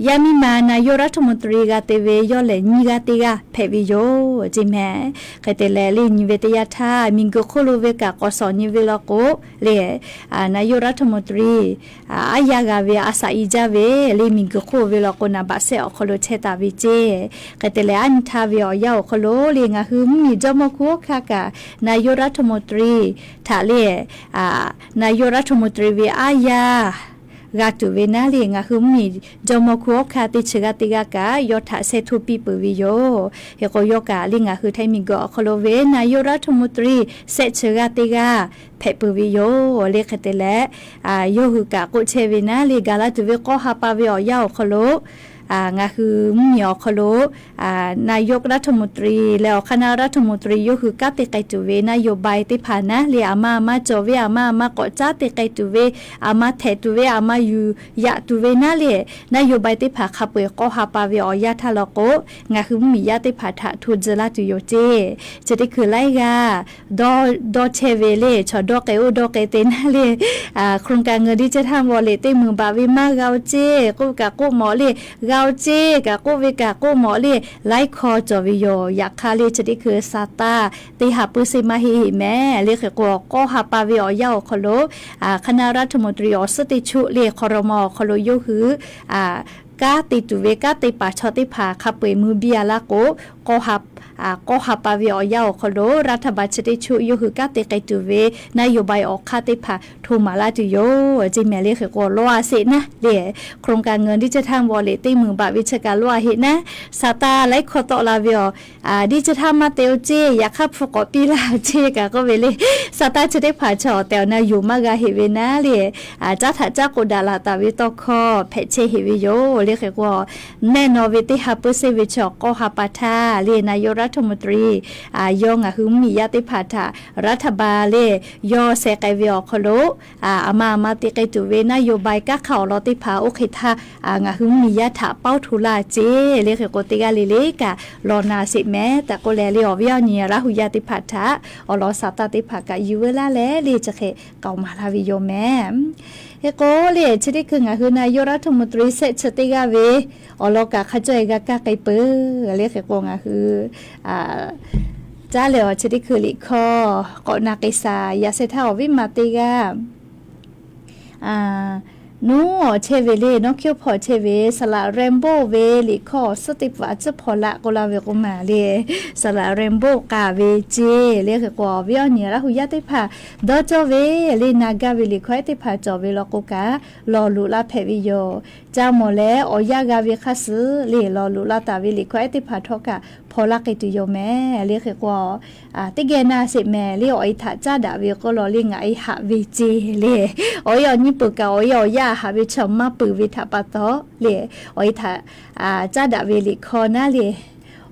yaˇ miˇ ma นายกรัฐมนตรี g'a te ve yawˇ lehˬ nyiˇ g'aˇ teˇ g'aˇ hpehꞈ ve yoˬ ceˇ mehˍ. Hk'e te leh, leh nyi ve teˇ yanˇ htaˇ miˬguiˬ hk'oˆ lo ve kaꞈ k'awꞈ shawˍ nyi ve law k'o, leh นายกรัฐมนตรี aˉ yaˇ g'a ve a saꞈ iˉ jaˇ ve, leh miˬguiˬ hk'oˆ ve law k'o naˍ baꞈ shehˆ awˬ hk'aw lo chehˇ taˍ ve ceˇ. Hk'e te leh, aˉ nyi htaˇ ve awˬ yanˇ awˬ hk'aw lo leh ngaˬ hui mvuhˇmiˬ jawˇmawˇ hkuˇ hawˉ hkanˇ kaꞈ นายกรัฐมนตรี htaꞈ leh นายกรัฐมนตรี ve aˉ yaˇ g'a tuˬ ve naˉ leh, ngaˬ hui mvuhˇmiˬ jawˇmawˇ hkuˇ hawˉ hkanˇ teˇ chi g'aˇ teˇ g'aˇ kaꞈ yawˇ htaꞈ shehˇ htoˇ piˇ peuˬ ve yoˬ. Hk'e k'o, yawˇ kaꞈ leh ngaˬ hui htaiˇ miˬguiˬ awˬ hk'aw lo ve นายกรัฐมนตรี shehˆ chi g'aˇ teˇ g'aˇ hpehꞈ peuˬ ve yoˬ. Leh hk'e te leh, yawˇ hui kaꞈ k'oˆ chehˇ ve naˉ leh, gaˬ la tuˬ ve k'awˇ ha pa ve awˬ yanˇ awˬ hk'aw lo ngaˬ hui mvuhˇmiˬ awˬ hk'aw lo นายกรัฐมนตรี leh awˬ hk'aˇ naˆ รัฐมนตรี yawˇ hui kanˉ te k'ai tuˬ ve นโยบาย teˇ hpaˍ naˉ leh, aˬ ma aˬ ma cawˬ ve, aˬ ma aˬ ma k'awꞈ caˉ te k'ai tuˬ ve, aˬ ma htehꞈ tuˬ ve, aˬ ma yuˬ yaꞈ tuˬ ve naˉ leh, นโยบาย teˇ hpaˍ hk'a peu-eˬ k'awˇ ha pa ve awˬ yanˇ htaˇ law k'o, ngaˬ hui mvuhˇmiˬ yaˇ teˇ hpaˍ htaꞈ hto tcuh laˇ tuˬ yoˬ ceˇ. Chi teˇ hkui laiˉ g'aˇ dawˇ chehˇ ve leh, chaw dawˇ k'ai oˇ dawˇ k'ai te naˉ leh, โครงการเงินดิจิทัลวอลเล็ต teˇ meunˍ baꞈ ve maˇ g'a-oˬ ceˇ k'oˆ kaꞈ k'oˆ mawˬ leh, g'a-oˬ ceˇ kaꞈ k'oˆ ve kaꞈ k'oˆ mawˬ leh, laiˉ hkawˇ cawˬ ve yoˬ. Yaꞈ hk'aˇ leh chi teˇ hkui sa taˇ teˇ ha puiˉ seˇ maˇ heˆ heˆ mehˍ. Leh hk'e k'o, k'awˇ ha pa ve awˬ yanˇ awˬ hk'aw lo คณะรัฐมนตรี awˬ suhˉ teˇ choˆ leh ครม. awˬ hk'aw lo yawˇ hui kanˉ te tuˬ ve kanˉ te paˍ chaw teˇ hpaˍ hk'a peu-eˬ mui biˇ a laˇ k'o, k'awˇ ha pa ve awˬ yanˇ awˬ hk'aw lo รัฐบาล chi teˇ choˆ yawˇ hui kanˉ te k'ai tuˬ ve นโยบาย awˬ hk'aˇ teˇ hpaˍ hto maˍ laˇ tuˬ yoˬ ceˇ mehˍ. Leh hk'e k'o, lawˇ a sheˍ naˉ leh โครงการเงินดิจิทัลวอลเล็ต teˇ meunˍ baꞈ ve chi kaꞈ lawˇ a heˆ naˉ, sa taˇ laiˉ hkawˇ tawˆ la ve awˬ ดิจิทัล maˇ te-oˬ ceˇ, yaꞈ hk'aˇ hpu k'awꞈ piˇ laˇ-oˬ ceˇ kaꞈ k'oˆ ve leh, sa taˇ chi teˇ hpaˍ chaw awˬ tehˬ awˬ na yoˬ maˇ g'a heˆ ve naˉ leh, caˉ htaꞈ caˉ k'oˆ daꞈ laˬ taˍ ve tawˇ hkawˇ hpehꞈ chehˇ heˆ ve yoˬ. Leh hk'e k'o, แน่นอน ve teˇ ha puiˉ seˇ ve chaw k'awˇ ha pa htaˇ leh นายกรัฐมนตรี yawˇ ngaˬ hui mvuhˇmiˬ yaˇ teˇ hpaˍ htaꞈ รัฐบาล leh yawˇ sheh k'ai ve awˬ hk'aw lo aˬ ma aˬ ma te k'ai tuˬ ve นโยบาย kanˉ hk'aˇ awˬ lawn teˇ hpaˍ oˇ hk'e htaˇ ngaˬ hui mvuhˇmiˬ yaˇ htaꞈ paoˇ hto laˇ ceˇ. Leh hk'e k'o, teˇ g'aˇ le le kaꞈ lawˬ na sheˍ mehˍ tehꞈ k'oˆ leh, leh awˬ viˉ awˬ nyi Laˇ huˍ yaˇ teˇ hpaˍ htaꞈ awˬ lawn sa taˇ teˇ hpaˍ kaꞈ yuˬ veu laˇ leh, leh chi hk'e k'aoˍ maˍ laˇ ve yoˬ mehˍ. Hk'e k'o, leh chi teˇ hkui ngaˬ hui นายกรัฐมนตรี shehˆ chi teˇ g'aˇ ve awˬ lawn kaꞈ hk'a cawˇ-e g'a kaˇ k'ai peuˬ. Leh hk'e k'o, ngaˬ hui caˉ leh awˬ chi teˇ hkui liꞈ hkawˇ k'awꞈ na k'ai shaˍ. Yaꞈ sheh htaˇ awˬ viˉ ma teˇ g'aˇ nuˉ awˬ chehˇ ve leh nawˉ hkiˉ hpawˇ chehˇ ve สละแรมโบ้ ve liꞈ hkawˇ awˬ suhˉ teˇ hpaˍ a ciˉ hpaw laꞈ k'oˆ laˇ ve k'o maˬ leh, สละแรมโบ้ k'a ve ceˇ. Leh hk'e k'o, awˬ viˉ awˬ nyi Laˇ huˍ yaˇ teˇ hpaˍ dawˇ cawˇ ve leh na gaˇ ve liꞈ hkawˇ ehˉ teˇ hpaˍ cawˬ ve law k'o kaꞈ, lawˬ loꞈ laˇ hpehꞈ ve yoˬ. Ca mawˬ leh awˬ yanˇ g'a ve hk'a suhˍ leh lawˬ loꞈ laˇ taˍ ve liꞈ hkawˇ ehˉ teˇ hpaˍ htawˇ kaꞈ hpaw laˇ k'ai tuˬ yoˬ mehˍ le. Hk'e k'o, teˇ geh na sheˍ mehˍ le. Awˬ e htaꞈ caˉ daꞈ ve k'oˆ law le, ngaˬ e haꞈ ve ce le. Awˬ e awˬ nyi peuˬ kaꞈ awˬ e awˬ yaˇ haꞈ ve chi maˇ peuˬ ve htaꞈ pa taw le, awˬ e htaꞈ caˉ daꞈ ve liꞈ hkawˇ naˉ le,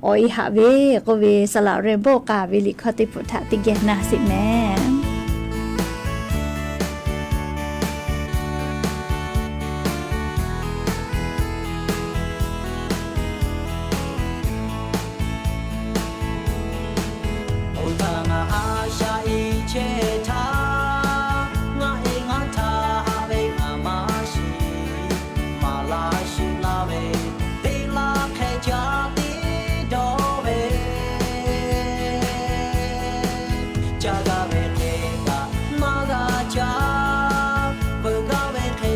awˬ e haꞈ ve k'oˆ ve saˍ laꞈ reh boˆ k'a ve liꞈ hkawˇ teˇ hpaˍ htaꞈ teˇ geh na sheˍ mehˍ. Oˇ htaˇ ngaˬ a shaꞈ e chehˇ htaˇ, ngaˬ e ngaˬ htaꞈ haꞈ ve ngaˬ maˇ shiˍ. Maˍ laˇ shiˍ laˇ ve, teˇ laˇ hk'e ca tiˉ dawˇ ve, ca g'a ve hk'e kaꞈ maˇ g'a ca, veuꞈ g'a ve hk'e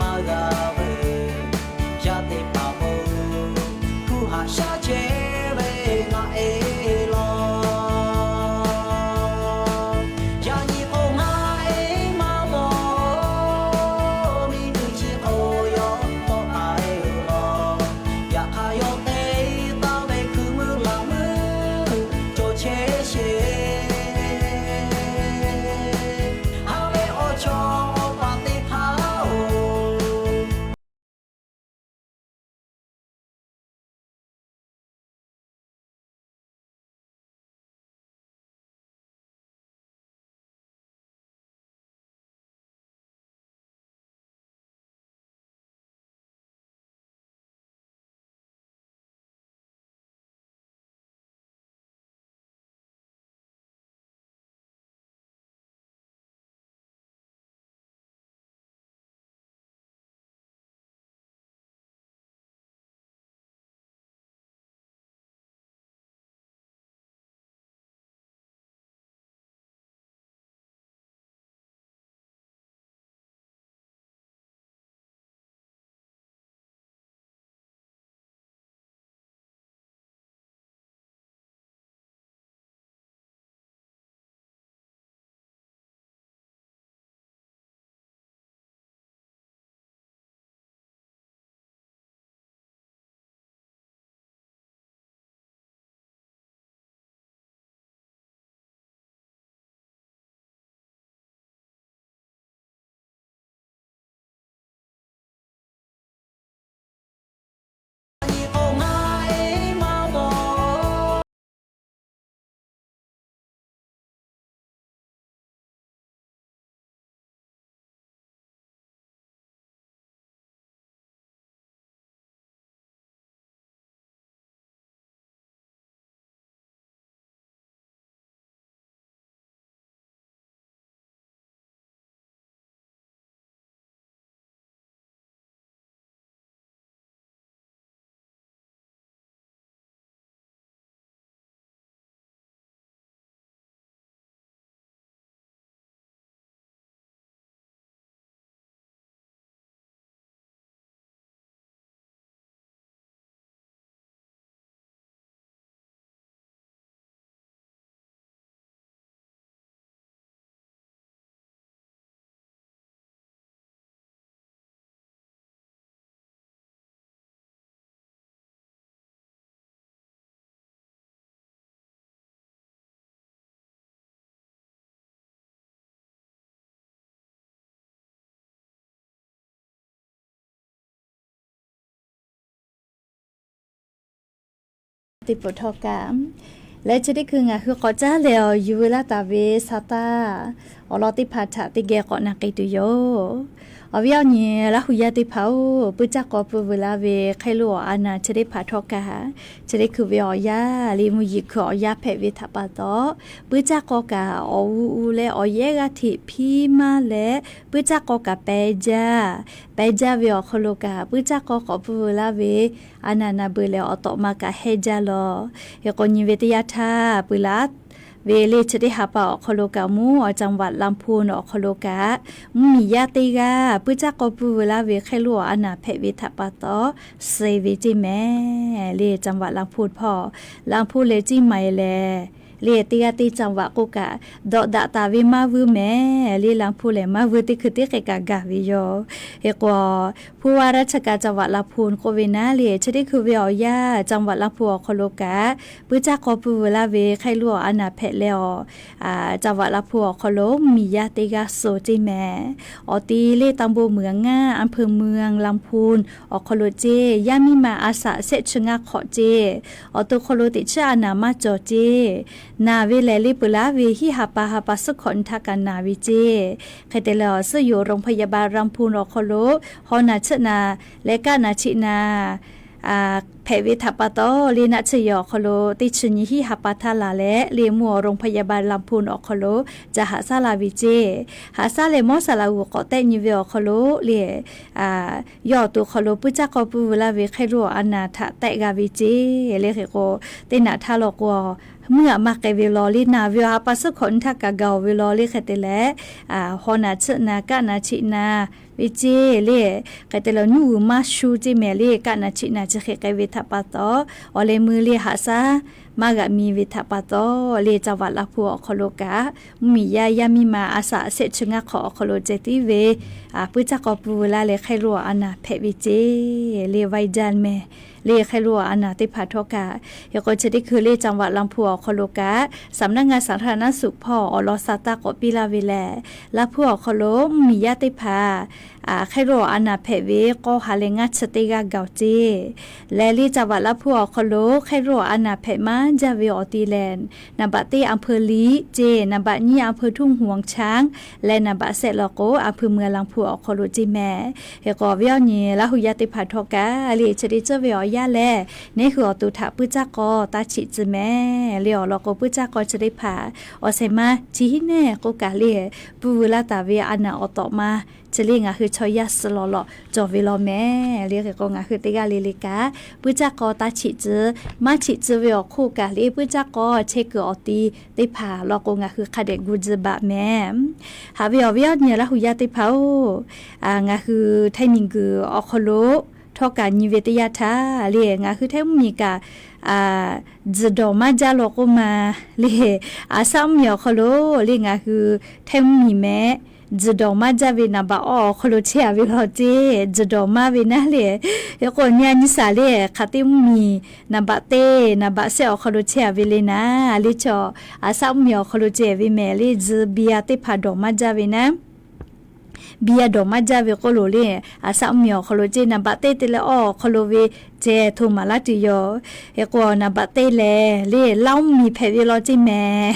maˇ g'a veuꞈ. Yaˇ teˇ hpaˍ k'o, hkunˉ haꞈ shaˉ chehˇ ve ngaˬ e law. Yaꞈ nyi k'o ngaˬ e maˇ mawˬ, miˬ guiˬ chi k'o yawˇ tawˆ k'ai ve law. Yaꞈ hk'aˇ yawˇ te taˍ ve hkui meuˇ laꞈ meuˇ cawˬ chehˇ sheˍ. Haꞈ ve awˬ chawˇ awˬ paˍ teˇ hpaˍ-oˬ, Teˇ pawˆ htawˇ kaꞈ, leh chi teˇ hkui ngaˬ hui k'awꞈ caˉ leh awˬ yuˬ veu laˇ taˍ ve sa taˇ awˬ lawn teˇ hpaˍ htaꞈ teˇ geh k'awꞈ na k'ai tuˬ yoˬ. Awˬ viˉ awˬ nyi Laˇ hu yaˇ teˇ hpaˍ-oˬ, puiˇ caˇ k'aw pui vuiˬ laˇ ve hk'e lo awˬ a naˬ chi teˇ hpaˍ htawˇ kaꞈ, chi teˇ hkui ve awˬ yanˇ le mvuhˇ yeˬ hkui awˬ yanˇ hpehꞈ ve htaꞈ pa taw, puiˇ caˇ k'aw kaꞈ awˬ u u leh awˬ yehˉ g'aˇ hteꞈ hpiˇ maˇ leh, puiˇ caˇ k'aw kaꞈ peh jaˇ. Peh jaˇ ve awˬ hk'aw lo kaꞈ, puiˇ caˇ k'aw k'awꞈ pui vuiˬ laˇ ve a naˬ naˬ beuˬ leh awˬ tawꞈ ma kaꞈ heh jaˇ law. Hk'e k'o nyi ve teˇ yanˇ htaˇ, peuˬ laˇ ve le chi teˇ ha pa awˬ hk'aw lo kaꞈ mvuhˇ awˬ จังหวัดลำพูน awˬ hk'aw lo kaꞈ, mvuhˇmiˬ yaˇ teˇ g'aˇ puiˇ caˇ k'aw pui vuiˬ laˇ ve hk'e lo awˬ a naˬ hpehꞈ ve htaꞈ pa taw, suh ve ceˇ mehˍ le. จังหวัดลำพูน hpawˇ ลำพูน leh เชียงใหม่ leh le teˇ g'aˇ teˇ จังหวัด k'oˆ kaꞈ, dawꞈ daꞈ taˍ ve maˇ vuiˇ mehˍ le. Laˍ hpu lehˬ maˇ vuiˇ teˇ hkui tiˉ k'ai kaꞈ gaˬ ve yoˬ. Hk'e k'o, ผู้ว่าราชการจังหวัดลำพูน k'oˆ ve naˉ le, chi teˇ hkui ve awˬ yanˇ จังหวัดลำพูน awˬ hk'aw lo kaꞈ, puiˉ caˇ k'aw pui vuiˬ laˇ ve hk'ai luˇ awˬ a naˍ hpehꞈ leh awˬ, จังหวัดลำพูน awˬ hk'aw lo mvuhˇmiˬ yaˇ teˇ g'aˇ suh ceˇ mehˍ. Awˬ ti le ตำบลเมืองง่า อำเภอเมืองลำพูน awˬ hk'aw lo ceˇ, yaˇ miˇ ma a saꞈ shehˆ chi ngaˇ hk'awꞈ ceˇ. Awˬ to hk'aw lo teꞈ chiˉ a naˍ maˇ cawˬ ceˇ. Naˬ ve lehˬ le peuˬ laˇ ve hiˉ ha pa ha pa suhˉ hkawꞈ nyi htaˇ kaꞈ naˬ ve ceˇ. Hk'e te leh awˬ suhˉ yoˬ โรงพยาบาลลำพูน awˬ hk'aw lo haw naˬ chiˆ naˬ leh kaˆ naˬ chiˆ naˬ hpehꞈ ve htaꞈ pa taw, le naˆ tsuhˇ yehˬ awˬ hk'aw lo teˇ chi nyi hiˉ ha pa htaˇ laˬ leh le mvuhˇ awˬ โรงพยาบาลลำพูน awˬ hk'aw lo ca haꞈ shaˉ la ve ceˇ. Haꞈ shaˉ leh mawˇ saˍ laꞈ g'uˬ k'awꞈ tehˆ nyi ve awˬ hk'aw lo le, yawˇ awˬ to hk'aw lo puiˉ caˇ k'aw pui vuiˬ laˇ ve hk'ai luˇ awˬ a naˍ htaꞈ tehˆ g'a ve ceˇ. Le hk'e k'o, teˇ naꞈ htaˇ law k'o, mvuhˇ aꞈ maˇ k'ai ve law le naˬ ve awˬ ha pa suhˉ hkawꞈ nyi htaˇ kaꞈ gaˬ ve law le hk'e te leh, haw naˬ chiˆ naˬ kaˆ naˬ chiˆ naˬ ve ceˇ le. Hk'e te leh nuˇ g'uiˬ maˇ shu ceˇ mehˍ le kaˆ naˬ chiˆ naˬ chi hk'e k'ai ve htaꞈ pa taw, awˬ leh mui le haꞈ shaˉ maˇ g'aꞈ mi ve htaꞈ pa taw, le จังหวัดลำพูน awˬ hk'aw lo kaꞈ mvuhˇmiˬ yaˇ yaˇ miˇ ma a saꞈ shehˆ chi ngaˇ hk'awꞈ awˬ hk'aw lo ceh tiˉ ve puiˉ caˇ k'aw pui vuiˬ laˇ leh hk'ai luˇ awˬ a naˍ hpehꞈ ve ceˇ. Le วัยรุ่น mehˍ le hk'ai luˇ awˬ a naˍ teˇ hpaˍ htawˇ kaꞈ, hk'e k'o chi teˇ hkui le จังหวัดลำพูน awˬ hk'aw lo kaꞈ สำนักงานสาธารณสุข hpawˇ awˬ lawn sa taˇ k'awꞈ piˇ laˇ ve lehˬ, Laˇ hpu awˬ hk'aw lo mvuhˇmiˬ yaˇ teˇ hpaˍ hk'ai luˇ awˬ a naˍ hpehꞈ ve k'awˇ ha leh ngaˇ chi teˇ g'aˇ gaˬ ceˇ. Lehˬ le จังหวัดลำพูน awˬ hk'aw lo hk'ai luˇ awˬ a naˍ hpehꞈ maˇ jaˇ ve awˬ ti lehˬ, naˍ baꞈ teˇ อำเภอลี ceˇ, naˍ baꞈ nyiˇ อำเภอทุ่งหลวงช้าง leh naˍ baꞈ shehˆ law k'o อำเภอเมืองลำพูน awˬ hk'aw lo ceˇ mehˍ. Hk'e k'o awˬ viˉ awˬ nyi Laˇ hu yaˇ teˇ hpaˍ htawˇ kaꞈ le chi teˇ ceuˬ ve awˬ yanˇ lehˬ, neˇ hui awˬ to htaꞈ puiˉ caˇ k'aw taˇ chiꞈ tcuh mehˍ. Le awˬ lawn k'o puiˉ caˇ k'aw chi teˇ hpaˍ awˬ shehˍ ma chi hiˉ nehˇ k'oˆ kaꞈ le, pui vuiˬ laˇ taˍ ve a naˍ awˬ tawꞈ ma chi le ngaˬ hui chaw yaˇ suh lawˬ lawꞈ cawˬ ve law mehˍ. Le hk'e k'o ngaˬ hui teˇ g'aˇ le le kaꞈ puiˉ caˇ k'aw taˇ chiꞈ tcuh. Maˇ chiꞈ tcuh ve awˬ hk'oˆ kaꞈ le puiˉ caˇ k'aw chehˇ kuiˬ awˬ ti teˇ hpaˍ law k'o ngaˬ hui hk'a dehꞈ gu tcuh baˬ mehˍ. Haꞈ ve awˬ viˉ awˬ nyi Laˇ hu yaˇ teˇ hpaˍ-oˬ, ngaˬ hui Htaiˇ miˬguiˬ awˬ hk'aw lo htawˇ kaꞈ nyi ve teˇ yanˇ htaˇ le ngaˬ hui Htaiˇ mvuhˇmiˬ kaꞈ tzuhˬ dawˬ maˇ jaˇ law k'oˆ ma le, aˬ shaˆ mvuhˇmiˬ awˬ hk'aw lo le ngaˬ hui Htaiˇ mvuhˇmiˬ mehˍ, tzuhˬ dawˬ maˇ jaˇ ve naˍ baꞈ awˇ awˬ hk'aw lo chehˇ a ve law ceˇ. Tzuhˬ dawˬ maˇ ve naˉ le, hk'e k'o nyi a nyi shaˍ le hk'aˬ teˇ mvuhˇmiˬ naˍ baꞈ teˇ naˍ baꞈ shehˆ awˬ hk'aw lo chehˇ a ve le naˉ le chaw, aˬ shaˆ mvuhˇmiˬ awˬ hk'aw lo ceh ve mehˍ le, tzuhˬ biˇ a teˇ hpaˍ dawˬ maˇ jaˇ ve naˉ biˇ a dawˬ maˇ jaˇ ve k'oˆ lo le, aˬ shaˆ mvuhˇmiˬ awˬ hk'aw lo ceˇ naˍ baꞈ teˇ te leh awˇ awˬ hk'aw lo ve ceh hto maˍ laˇ tuˬ yoˬ. Hk'e k'o naˍ baꞈ teˇ lehˬ le Laˇ mvuhˇmiˬ hpehꞈ ve law ceˇ mehˍ.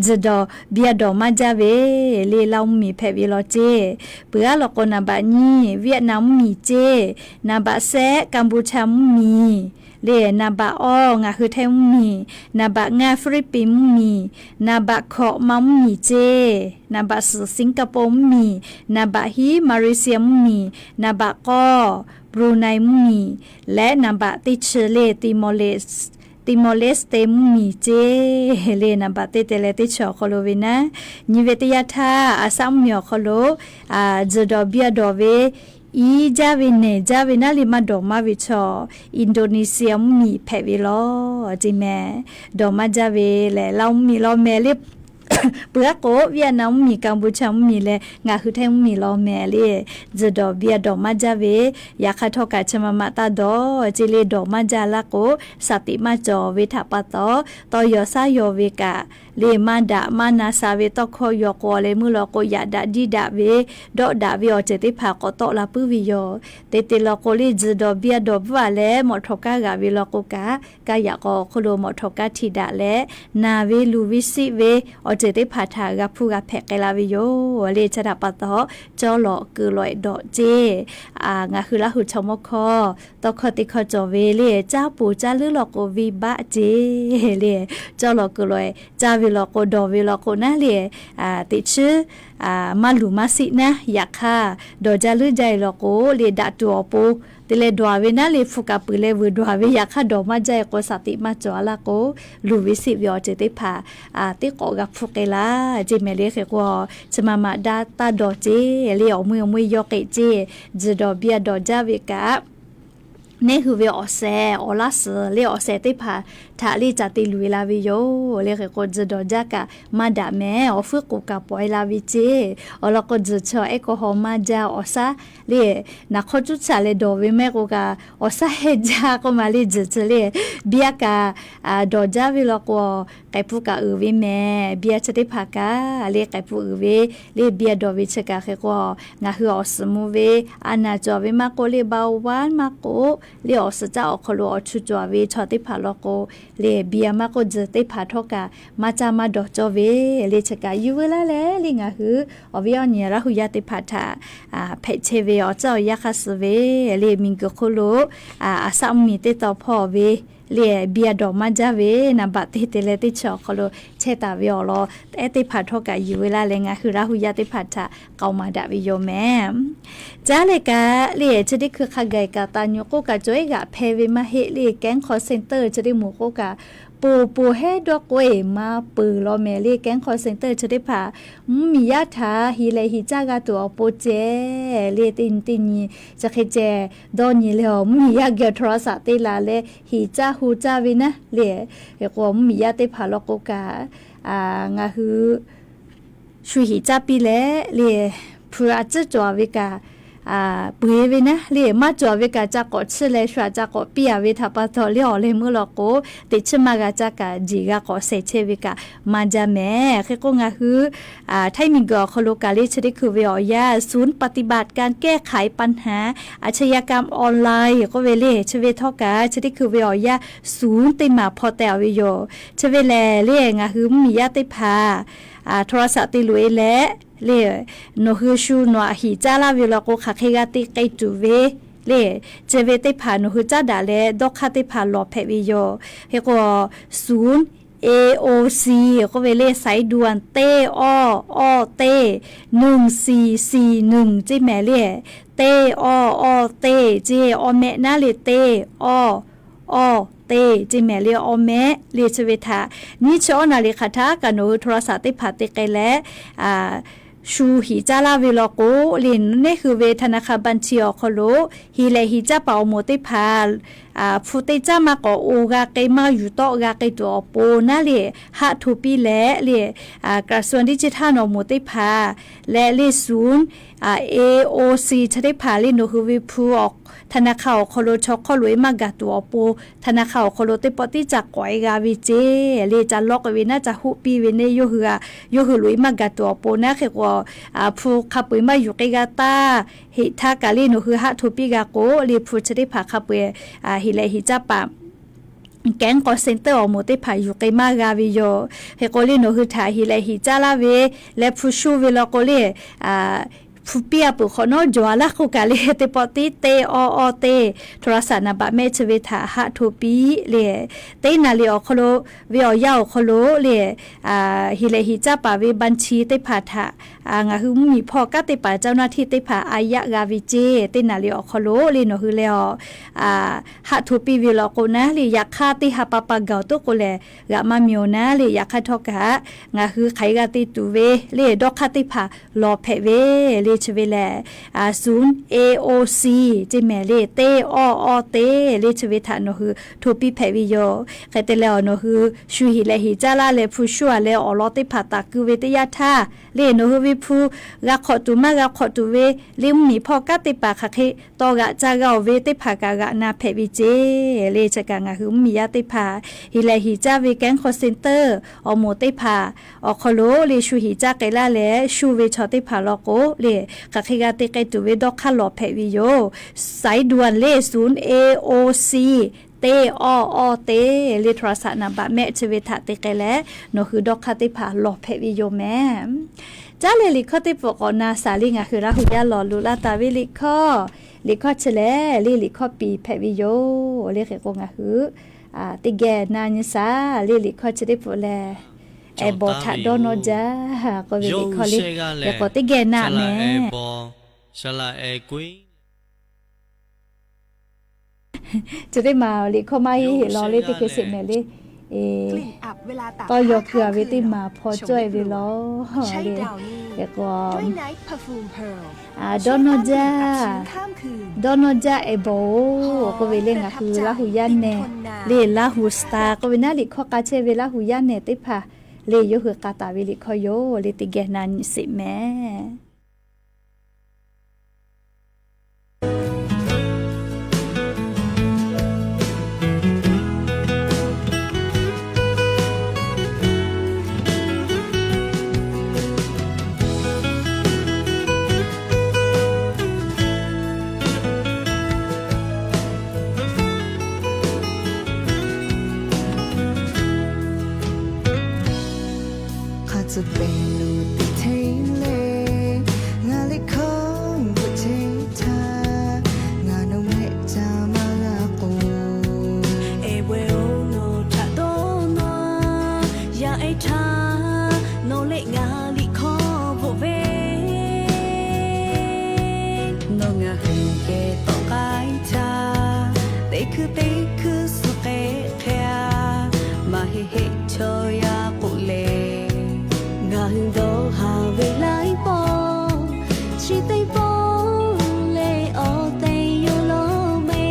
Tzuhˬ dawˬ biˇ a dawˬ maˇ jaˇ ve le Laˇ mvuhˇmiˬ hpehꞈ ve law ceˇ. Peuˬ aˉ law k'o naˍ baꞈ nyiˇ Vietnam mvuhˇmiˬ ceˇ, naˍ baꞈ shehˆ Cambodia mvuhˇmiˬ le, naˍ baꞈ awˇ ngaˬ hui Htaiˇ mvuhˇmiˬ, naˍ baꞈ ngaˇ Philippines mvuhˇmiˬ, naˍ baꞈ hkawꞈ Ma mvuhˇmiˬ ceˇ, naˍ baꞈ suhˍ Singapore mvuhˇmiˬ, naˍ baꞈ hiˉ Malaysia mvuhˇmiˬ, naˍ baꞈ k'awˇ Brunei mvuhˇmiˬ, leh naˍ baꞈ teˇ chi le Timor-Leste mvuhˇmiˬ ceˇ le naˍ baꞈ teˇ te leh teˇ chi awˬ hk'aw lo ve naˉ. Nyi ve teˇ yanˇ htaˇ aˬ shaˆ mvuhˇmiˬ awˬ hk'aw lo tzuhˬ dawˬ biˇ a dawˬ ve iˉ jaˇ ve nehˬ jaˇ ve naˉ le maˇ dawˬ maˇ ve chaw Indonesia mvuhˇmiˬ hpehꞈ ve law ceˇ mehˍ. Dawˬ maˇ jaˇ ve lehˬ Laˇ mvuhˇmiˬ law mehˍ le. Peuˬ aˉ k'o Vietnam mvuhˇmiˬ Cambodia mvuhˇmiˬ leh ngaˬ hui Htaiˇ mvuhˇmiˬ law mehˍ le. Tzuhˬ dawˬ biˇ a dawˬ maˇ jaˇ ve, yaꞈ hk'aˇ htawˇ kaꞈ chi ma ma taˇ dawˬ ceˇ le dawˬ maˇ jaˇ laˇ k'o, shaˍ tiꞈ maˇ cawˬ ve htaꞈ pa taw, tawˇ yaw shaˉ yaw ve kaꞈ le maˇ daꞈ maˇ na sha ve tawˇ hkawˇ yaw k'o leh meuˇ law k'o yaꞈ daꞈ diˇ daꞈ ve, dawˆ daꞈ ve awˬ ceuˬ teˇ hpaˍ k'awꞈ tawˆ la puiˉ ve yoˬ. Teˇ te law k'o le tzuhˬ dawˬ biˇ a dawˬ bvuhˆ a leh mawꞈ htawˍ kaˇ g'aꞈ ve law k'o kaꞈ, kaˇ yaꞈ k'aw awˬ hk'oˆ lo mawˬ htawˍ kaˇ htiꞈ daꞈ leh, naˬ ve luˬ ve siˆ ve awˬ ceuˬ teˇ hpaˍ htaꞈ g'a hpuˇ g'a hpehꞈ k'ai la ve yoˬ le. Chi htaꞈ pa taw, cawˇ lawꞈ keu lawꞈ dawꞈ ceˇ. Ngaˬ hui Laˇ hu chaw mawˇ hkawˇ tawˇ hkawˇ teˇ hkawˇ cawˬ ve le, caˇ poˬ caˇ leuˉ law k'o venˇbaˆ ceˇ le. Cawˇ lawꞈ keu lawꞈ caˇ ve law k'o dawˬ ve law k'o naˉ le, teꞈ chiˉ maˇ luˬ maˇ siˆ naˉ. Yaꞈ hk'aˇ dawˬ jaˇ leuˉ jaˇ e law k'o le daꞈ tuˬ awˬ pon te leh dawˬ a ve naˉ le hpu kaꞈ peuˬ leh vuiˬ dawˬ a ve yaꞈ hk'aˇ dawˬ maˇ jaˇ e k'o shaˍ tiꞈ maˇ cawˬ a laˇ k'o, luˬ ve siˆ ve awˬ ceuˬ teˇ hpaˍ teˇ k'awꞈ g'a hpuˇ k'ai laˇ ceˇ mehˍ le. Hk'e k'o chi ma ma daꞈ taˇ dawˬ ceˇ le awˬ mui awˬ mui yaw k'ai ceˇ. Tzuhˬ dawˬ biˇ a dawˬ jaˇ ve kaꞈ, neˇ hui ve awˬ shehˍ awˬ laˇ suhˍ le awˬ shehˍ teˇ hpaˍ htaꞈ le caˬ te luˬ e la ve yoˬ. Le hk'e k'o, tzuhˬ dawˬ jaˇ kaꞈ maˇ daꞈ mehˍ. Awˬ fuiˉ k'oˍ kaꞈ pawˍ e la ve ceˇ. Awˬ lawn k'o, tzuhˬ chi awˬ ehˉ k'o haw maˇ jaˇ awˬ shaˉ le, naˍ hk'awˇ cuˉ caꞈ leh dawˬ ve mehˆ k'o kaꞈ, awˬ shaˉ heh jaˇ k'oˆ ma le. Tzuhˬ chi le biˇ a kaꞈ dawˬ jaˇ ve law k'o, k'ehˬ pfuhˇ kaꞈ uiˍ ve mehˍ. Biˇ a chi teˇ hpaˍ kaꞈ le k'ehˬ pfuhˇ uiˍ ve le biˇ a dawˬ ve chi kaꞈ hk'e k'o, ngaˬ hui awˬ suhˍ mvuh ve a naˍ cawˬ ve maˇ k'oˆ, le baoˍ vaˉ maˇ k'oˆ, le awˬ suhˍ caˇ awˬ hk'aw lo awˬ chu cawˬ ve chaw teˇ hpaˍ law k'o, le biˇ a maˇ k'oˆ, tzuhˬ teˇ hpaˍ htawˇ kaꞈ maˇ caˇ maˇ dawˬ cawˇ ve le chi kaꞈ yuˬ veu laˇ leh, le ngaˬ hui awˬ viˉ awˬ nyi Laˇ hu yaˇ teˇ hpaˍ htaꞈ hpehꞈ chehˇ ve awˬ caˇ awˬ yanˇ hk'a suh ve le miˬguiˬ hk'oˆ lo a shaˆ mvuhˇmiˬ teˇ taw hpawˇ ve le biˇ a dawˬ maˇ jaˇ ve naˍ baꞈ te te leh teˇ chi awˬ hk'aw lo chehˇ taˍ ve awˬ lawn ehˉ teˇ hpaˍ htawˇ kaꞈ yuˬ veu laˇ leh, ngaˬ hui Laˇ hu yaˇ teˇ hpaˍ htaꞈ k'aoˍ maˍ daꞈ ve yoˬ mehˍ. Caˉ leh kaꞈ le chi teˇ hkui hk'a gaˬ kaꞈ taˍ nyi k'oˆ kaꞈ cawˬ iˉ g'aꞈ hpehˇ ve maˇ heˆ le. Kehˉ hk'aw center chi teˇ moˍ k'oˆ kaꞈ, poˬ poˬ hehˉ dawˇ k'oˆ e maˇ peuˬ law mehˍ le. Kehˉ hk'aw center chi teˇ hpaˍ mvuhˇmiˬ yaˇ htaꞈ heˍ leh heˍ caˇ g'a tuˬ awˬ pon ceh le, teˇ nyi teˇ nyi chi hk'e ceh dawˇ nyi leh, awˬ mvuhˇmiˬ yaˇ geh โทรศัพท์ te laˬ leh heˍ caˇ hu caˇ ve naˉ le. Hk'e k'o, mvuhˇmiˬ yaˇ teˇ hpaˍ law k'o kaꞈ ngaˬ hui shu heˍ caˇ piˇ leh le, hpu a tcuhˉ cawˬ ve kaꞈ peuˬ e ve naˉ le, maˇ cawˬ ve kaꞈ ca k'awꞈ chiˇ leh shu a ca k'awꞈ piˇ a ve htaꞈ pa taw le, awˬ leh meuˇ law k'o, teꞈ chiˇ maˇ g'a caˇ kaꞈ jeˬ g'a k'awꞈ shehˍ chehˇ ve kaꞈ maˇ jaˇ mehˍ. Hk'e k'o, ngaˬ hui htaiˇ miˬguiˬ awˬ hk'aw lo kaꞈ le chi teˇ hkui ve awˬ yanˇ ศูนย์ปฏิบัติการแก้ไขปัญหาอาชญากรรมออนไลน์ k'oˆ ve le chi ve htawˇ kaꞈ chi teˇ hkui ve awˬ yanˇ ศูนย์ teˇ maˬ hpawˇ teh a ve yoˬ. Chi ve lehˬ le ngaˬ hui mvuhˇmiˬ yaˇ teˇ hpaˍ โทรศัพท์ te loꞈ e leh le, nawˬ hui shu nawˬ aꞈ heˍ caˇ laˇ ve law k'o, hk'aˬ hk'e g'a te k'ai tuˬ ve le, chi ve teˇ hpaˍ nawˬ hui caˉ daꞈ leh dawˇ hk'aˇ teˇ hpaˍ lawˬ hpehꞈ ve yoˬ. Hk'e k'o, ศูนย์ เอ โอ ซี k'oˆ ve le สายด่วน teˇ awˇ awˇ teˇ หนึ่งสี่สี่หนึ่ง ceˇ mehˍ le. Teˇ awˇ awˇ teˇ ceˇ, awˇ mehˆ naˉ le teˇ awˇ awˇ teˇ ceˇ mehˍ le, awˇ mehˆ le chi ve htaꞈ nyiˇ chi awˇ naˍ riˍ hk'aˬ htaˇ kaꞈ nawˬ hui โทรศัพท์ teˇ hpaˍ te k'ai leh shu heˍ caˇ laˇ ve law k'o le, neˇ hui ve ธนาคาร บัญชี awˬ hk'aw lo heˍ leh heˍ caˇ paˍ awˬ moˍ teˇ hpaˍ hpu teˇ caˉ maˇ k'awꞈ oˇ g'a k'ai, maˇ yuˬ tawˆ g'a k'ai tuˬ awˬ pon naˉ le, haˆ hto piˇ leh le, กระทรวงดิจิทัล awˬ moˍ teˇ hpaˍ leh le ศูนย์ เอ โอ ซี chi teˇ hpaˍ le nawˬ hui ve hpu ธนาคาร awˬ hk'aw lo chaw hk'aw loꞈ e maˇ gaˬ tuˬ awˬ pon ธนาคาร awˬ hk'aw lo teˇ pawˆ tiˉ ca k'awꞈ e g'a ve ceˇ le, ca lawˆ k'ai ve naˉ ca hoˆ piˇ ve neˇ yawˇ hui a, yawˇ hui loꞈ e maˇ gaˬ tuˬ awˬ pon naˉ hk'e k'o, hpu hk'a peu eˬ maˇ yuˬ k'ai g'a taˇ. Heˍ htaˇ kaꞈ le nawˬ hui haˆ hto piˇ g'a k'o le, hpu chi teˇ hpaˍ hk'a peu eˬ heˍ leh heˍ caˇ paˍ แก๊งคอลเซ็นเตอร์ awˬ moˍ teˇ hpaˍ yuˬ k'ai maˇ g'a ve yoˬ. Hk'e k'o le nawˬ hui htaꞈ heˍ leh heˍ caˇ laˇ ve leh hpu shu ve law k'o le, hpu piˇ a peuˬ hk'awꞈ nawˉ jawˬ a laˇ k'oˆ kaꞈ le, teˇ pawˆ tiˉ teˇ awˇ awˇ teˇ โทรศัพท์ naˍ baꞈ mehˆ chi ve htaꞈ haˆ hto piˇ le. Teˇ naˍ riˍ awˬ hk'aw lo ve awˬ yanˇ awˬ hk'aw lo le, heˍ leh heˍ caˇ paˍ ve บัญชี teˇ hpaˍ htaꞈ ngaˬ hui mvuhˇmiˬ hpawˇ kanˉ teˇ hpaˍ เจ้าหน้าที่ teˇ hpaˍ a yaˆ g'a ve ceˇ. Teˇ naˍ riˍ awˬ hk'aw lo le nawˬ hui leh a haˆ hto piˇ ve law k'o naˉ le, yaꞈ hk'aˇ teˇ ha pa pa gaˬ awˬ toˉ k'o lehˬ g'aꞈ maˇ miˬ awˬ naˉ le, yaꞈ hk'aˇ htawˇ kaꞈ ngaˬ hui hk'aˬ hk'e g'a te tuˬ ve le dawˇ hk'aˇ teˇ hpaˍ lawˬ hpehꞈ ve le chi ve lehˬ, ศูนย์ เอ โอ ซี ceˇ mehˍ le, teˇ awˇ awˇ teˇ le chi ve htaꞈ nawˬ hui hto piˇ hpehꞈ ve yoˬ. Hk'e te leh awˬ nawˬ hui shu heˍ leh heˍ caˇ laˇ leh hpu shu a leh awˬ lawn teˇ hpaˍ taˍ keu ve teˇ yanˇ htaˇ le nawˬ hui ve hpu g'a hk'awꞈ tuˬ maˇ g'a hk'awꞈ tuˬ ve le mvuhˇmiˬ hpawˇ kanˉ teˇ hpaˍ hk'aˬ hk'e taw g'aꞈ ca g'a oˬ ve teˇ hpaˍ kaꞈ g'aꞈ na hpehꞈ ve ceˇ le. Chi kaꞈ ngaˬ hui mvuhˇmiˬ yaˇ teˇ hpaˍ heˍ leh heˍ caˇ ve แก๊งคอลเซ็นเตอร์ awˬ moˍ teˇ hpaˍ awˬ hk'aw lo le shu heˍ caˇ k'ai laˇ leh shu ve chaw teˇ hpaˍ law k'o le, hk'aˬ hk'e g'a te k'ai tuˬ ve dawˇ hk'aˇ lawˬ hpehꞈ ve yoˬ. สายด่วน le ศูนย์ เอ โอ ซี teˇ awˇ awˇ teˇ le โทรศัพท์ naˍ baꞈ mehˆ chi ve htaꞈ te k'ai leh nawˬ hui dawˇ hk'aˇ teˇ hpaˍ lawˬ hpehꞈ ve yoˬ mehˍ. Caˉ leh liꞈ hkawˇ teˇ pfuhˍ k'awꞈ na shaˍ le ngaˬ hui Laˇ hu yaˇ lawˬ loꞈ laˇ taˍ ve liꞈ hkawˇ, liꞈ hkawˇ chi lehˬ le liꞈ hkawˇ piˍ hpehꞈ ve yoˬ. Le hk'e k'o ngaˬ hui teˇ geh na nyi shaˍ le liꞈ hkawˇ chi teˇ pfuhˍ lehˬ, Ehˍ bawˬ htaꞈ dawˇ nawˇ jaˇ k'oˆ ve liꞈ hkawˇ le. Hk'e k'o teˇ geh na mehˍ. Chi teˇ maˬ liꞈ hkawˇ maˇ heˆ heˆ law le teˇ hkeh sheˍ mehˍ le. tawˇ yaw keu a ve teˇ maˬ hpaw cawˇ e ve law le. Hk'e k'o, dawˇ nawˇ jaˇ, dawˇ nawˇ jaˇ e bawˬ-oˬ k'oˆ ve le. Ngaˬ hui Laˇ huˍ yaˇ nehˬ le, Laˇ huˍ star k'oˆ ve naˉ, liꞈ hkawˇ k'a chehˇ ve Laˇ huˍ yaˇ nehˬ teˇ hpaˍ le, yawˇ hui k'a taˍ ve liꞈ hkawˇ yoˬ le. Teˇ geh na nyi sheˍ mehˍ. Hk'a tcuh pehˍ lo teˇ hteˇ le, ngaˬ liꞈ hkawˇ bvuhꞈ chehˇ htaˇ, ngaˬ nawˬ mehˆ caˇ maˇ g'a k'o. E bawehˇ-oˬ, nawˬ htaꞈ dawˇ nawˇ yaˇ ehˉ htaˇ, nawˬ leh ngaˬ liꞈ hkawˇ bvuhꞈ ve. Nawˬ ngaˬ hui geh tawˆ k'ai htaˇ, teˇ hkui teˇ hkui suh k'ehˆ hk'e a, maˇ heˆ heˆ chaw yaˇ k'oˆ le. Ngaˬ hui dawˇ haˍ ve laiˉ pawˆ, chi teˇ pawˆ lehˬ awˬ tehˬ yoˬ law mehˍ.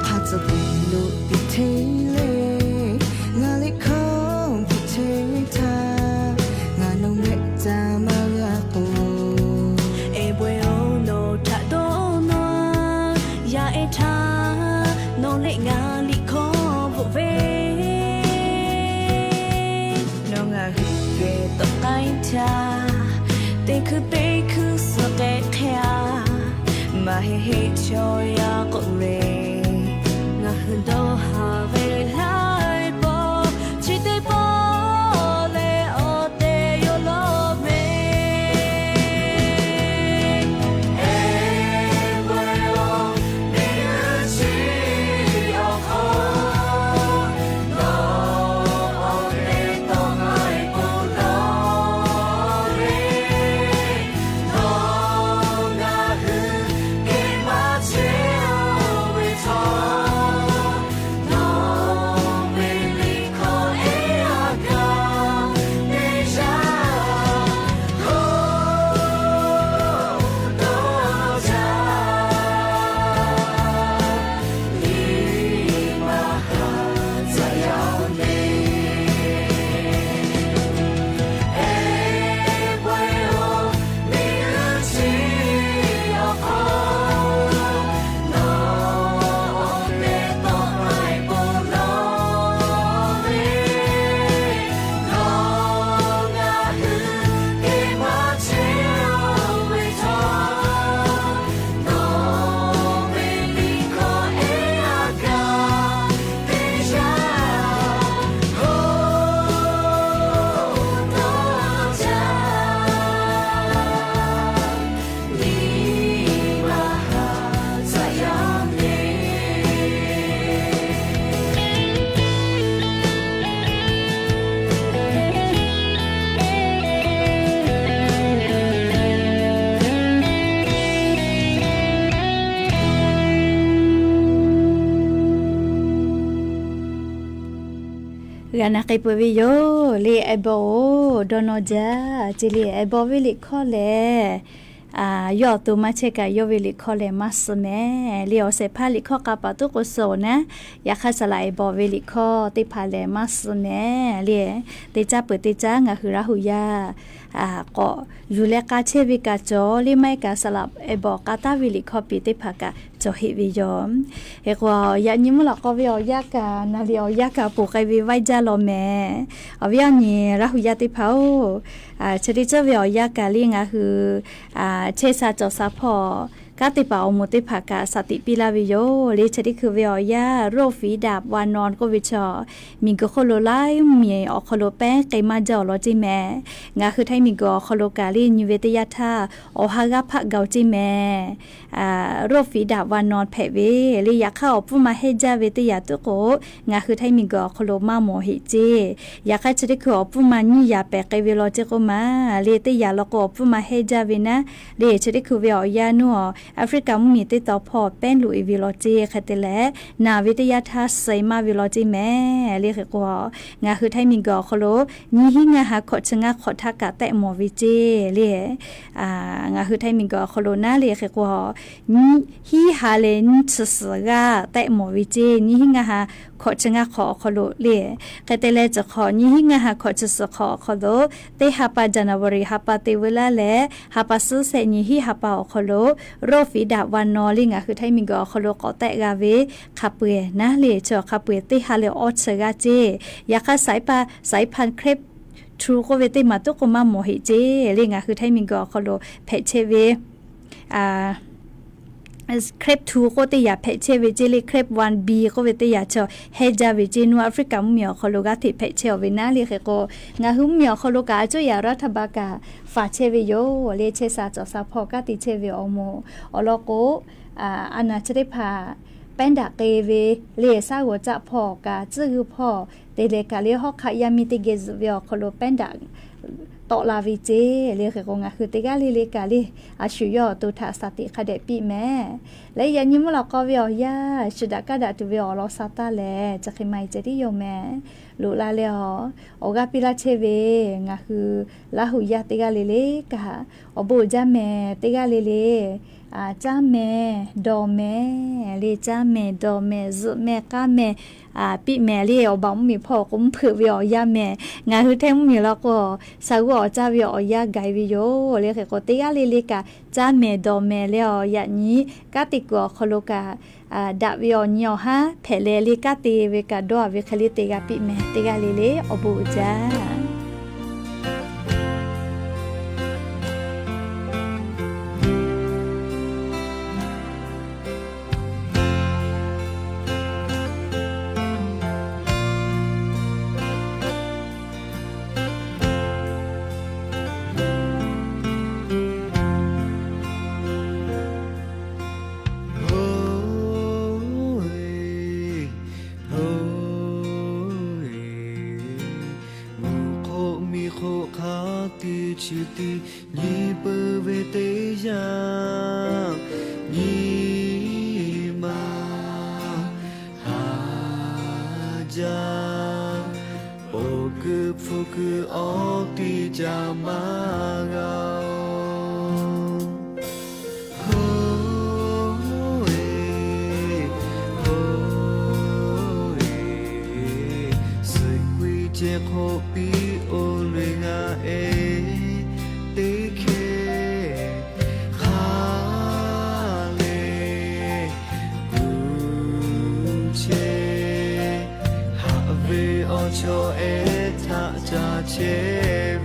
Hk'a tcuh pehˍ lo teˇ hteˇ le, ngaˬ liꞈ hkawˇ bvuhꞈ chehˇ htaˇ, ngaˬ nawˬ mehˆ caˇ maˇ g'a k'o. E bawehˇ-oˬ, nawˬ htaꞈ dawˇ nawˇ yaˇ ehˉ htaˇ, nawˬ leh ngaˬ liꞈ hkawˇ bvuhꞈ ve. Nawˬ ngaˬ hui geh tawˆ k'ai htaˇ, teˇ hkui teˇ hkui suh k'ehˆ hk'e a, maˇ heˆ heˆ chaw yaˇ k'oˆ le. Ngaˬ hui dawˇ haˍ ve laiˉ pawˆ, chi teˇ pawˆ lehˬ awˬ tehˬ yoˬ law mehˍ. Gaˬ naˬ k'ai peuˬ ve yoˬ le. Ebawˇ-oˬ, dawˇ nawˇ jaˇ ce le. Ebawˇ ve liꞈ hkawˇ lehˬ, yawˇ awˬ to maˇ chehˇ kaꞈ yawˇ ve liꞈ hkawˇ lehˬ maˇ suh mehˍ le. Awˬ shehˍ hpaˇ liꞈ hkawˇ k'a paˍ tuˉ k'o suh-oˬ naˉ, yaꞈ hk'aˇ saˍ laꞈ Ebawˇ ve liꞈ hkawˇ teˇ hpaˍ lehˬ maˇ suh mehˍ le. Teˇ caˉ peuˬ teˇ caˉ ngaˬ hui Laˇ hu yaˇ k'awꞈ yuˬ leh k'a chehˇ ve kaꞈ cawˬ le, maˇ heˆ kaꞈ saˍ laꞈ Ebawˇ k'a taˍ ve liꞈ hkawˇ piˍ teˇ hpaˍ kaꞈ cawˬ heˆ ve yoˬ. Hk'e k'o, yaꞈ nyi mvuhˇ lawꞈ k'aw ve awˬ yanˇ kaꞈ, naˍ liꞈ awˬ yanˇ kaꞈ ponˬ k'ai ve vaiˇ jaˇ law mehˍ. Awˬ viˉ awˬ nyi Laˇ hu yaˇ teˇ hpaˍ-oˬ, chi teˇ ceuˬ ve awˬ yanˇ kaꞈ le ngaˬ hui chehˇ sha cawˬ sha hpawˇ kanˉ te paˍ awˬ moˍ teˇ hpaˍ kaꞈ shaˍ tiꞈ piˇ laˇ ve yoˬ le. Chi teˇ hkui ve awˬ yanˇ โรคฝีดาษวานอน k'oˆ ve chaw, miˬguiˬ hk'oˆ lo laiˉ mvuhˇmiˬ awˬ hk'aw lo pehˉ k'ai maˇ jaˇ awˬ lawn ceˇ mehˍ. Ngaˬ hui Htaiˇ miˬguiˬ awˬ hk'aw lo kaꞈ le nyi ve teˇ yanˇ htaˇ, awˬ ha g'aˇ hpaˆ gaˬ-oˬ ceˇ mehˍ. โรคฝีดาษวานอน hpehꞈ ve le. Yaꞈ hk'aˇ awˬ pfuhˇ ma hehnˇ jaˇ ve teˇ yanˇ tuˉ k'o, ngaˬ hui Htaiˇ miˬguiˬ awˬ hk'aw lo maˇ mawˬ heˆ ceˇ. Yaꞈ hk'aˇ chi teˇ hkui awˬ pfuhˇ ma nyiˇ yaꞈ pehˍ k'ai ve law ceˇ k'oˆ ma le. Teˇ yanˇ law k'o awˬ pfuhˇ ma hehnˇ jaˇ ve naˉ le. Chi teˇ hkui ve awˬ yanˇ nuˇ awˬ Aˍfriˆkaˍ mvuhˇmiˬ teˇ tawn hpawˇ pehˉ loꞈ-e ve law ceˇ. Hk'e te leh, naˬ ve teˇ yanˇ htaˇ suh-e maˇ ve law ceˇ mehˍ le. Hk'e k'o, ngaˬ hui Htaiˇ miˬguiˬ awˬ hk'aw lo nyiˇ hinˉ ngaˇ ha hkawꞈ chi ngaˇ hk'awꞈ htaˇ kaꞈ tehˆ mawˬ ve ceˇ le. Ngaˬ hui Htaiˇ miˬguiˬ awˬ hk'aw lo naˉ le hk'e k'o, nyiˇ hinˉ ha leh nyiˇ chi suhˍ g'aˇ tehˆ mawˬ ve ceˇ. Nyiˇ hinˉ ngaˇ ha hkawꞈ chi ngaˇ hk'awꞈ awˬ hk'aw lo le. Hk'e te leh, chi hk'awꞈ nyiˇ hinˉ ngaˇ ha hkawꞈ chi suhˍ hk'awꞈ awˬ hk'aw lo, teˇ ha pa January ha pa te veu laˇ leh ha pa suhˉ shehˆ nyi hiˉ ha pa awˬ hk'aw lo โรคฝีดาษวานอน le ngaˬ hui Htaiˇ miˬguiˬ awˬ hk'aw lo k'awꞈ tehˆ g'a ve hk'a peu-eˬ naˉ le. Chi hk'a peu-eˬ teˇ ha leh awˇ chi g'aˇ ceˇ. Yaꞈ hk'aˇ สายพันธุ์ สายพันธุ์ เครป ทู k'oˆ ve teˇ maˬ tuˉ k'o maˇ mawˬ heˆ ceˇ le. Ngaˬ hui Htaiˇ miˬguiˬ awˬ hk'aw lo hpehꞈ chehˇ ve เครป ทู k'oˆ teˇ yanˇ hpehꞈ chehˇ ve ceˇ le. เครป วัน บี k'oˆ ve teˇ yanˇ chaw hehnˇ jaˇ ve ceˇ. Nuˇ Aˍfriˆkaˍ mvuhˇmiˬ awˬ hk'aw lo g'aˇ hteꞈ hpehꞈ chehˇ-oˬ ve naˉ le. Hk'e k'o, ngaˬ hui mvuhˇmiˬ awˬ hk'aw lo kaꞈ a cuˇ yaꞈ รัฐบาล kaꞈ faˍ chehˇ ve yoˬ le. Chehˇ sha cawˬ sha hpawˇ kanˉ te chehˇ ve awˬ moˍ awˬ lawn k'o, a naˬ chi teˇ hpaˍ pehˉ daꞈ k'e ve le. Shaˉ g'awˬ caˆ hpawˇ kaꞈ tcuhˇ g'uiˇ hpawˇ te leh kaꞈ le hawˉ hk'aˆ yaˇ miˇ teˇ geh zuhꞈ ve awˬ hk'aw lo pehˉ daꞈ tawˆ la ve ceˇ le. Hk'e k'o, ngaˬ hui teˇ g'aˇ le le kaꞈ le, a shu yawˇ awˬ to htaꞈ shaˍ tiꞈ hk'a dehꞈ piˇ mehˍ. Leh yaꞈ nyi mvuhˇ lawꞈ k'aw ve awˬ yanˇ, shu daꞈ kaˉ daꞈ tuˬ ve awˬ lawn sha taˇ lehˬ, chi hk'e maˇ heˆ ceh tiˉ yoˬ mehˍ. Loꞈ la leh awˬ, awˬ g'aˇ piˇ laˇ chehˇ ve ngaˬ hui Laˇ hu yaˇ teˇ g'aˇ le le kaꞈ, awˬ bon uiˍ jaˇ mehˍ. Teˇ g'aˇ le le, caˉ mehˍ, dawˬ mehˍ le. Caˉ mehˍ, dawˬ mehˍ, zuhꞈ mehˍ, k'aˉ mehˍ, piˇ mehˍ le. Awˬ baˬ mvuhˇmiˬ hpawˇ k'o mvuhˇ hpeuꞈ ve awˬ yanˇ mehˍ. Ngaˬ hui Htaiˇ mvuhˇmiˬ law k'o, sha g'uˇ awˬ caˇ ve awˬ yanˇ gaˬ-e ve yoˬ le. Hk'e k'o, teˇ g'aˇ le le kaꞈ caˉ mehˍ, dawˬ mehˍ leh awˬ, yaꞈ nyi kanˉ te kuiˬ awˬ hk'aw lo kaꞈ daꞈ ve awˬ nyi awˬ haˉ hpehꞈ leh le, kanˉ te ve kaꞈ dawˇ-a ve hk'e le te g'a piˇ mehˍ. Teˇ g'aˇ le le awˬ bon uiˍ jaˇ. Mvuhˇ hk'oˆ miˬ hk'oˆ hk'a te chi tiˉ nyi peuˬ ve teˇ yanˇ, nyi ma haˍ jaˇ. Awˬ kuiˬ hpu kuiˬ awˬ tiˉ ca maˇ g'a-oˬ. Hoˇ-e, hoˇ-e, suh k'ai ceh hk'oˆ piˇ-oˬ le ngaˬ ehˉ teˇ hkeh hk'a leh gu chehˇ. Haꞈ ve awˬ chawˇ ehˉ htaꞈ ca chehˇ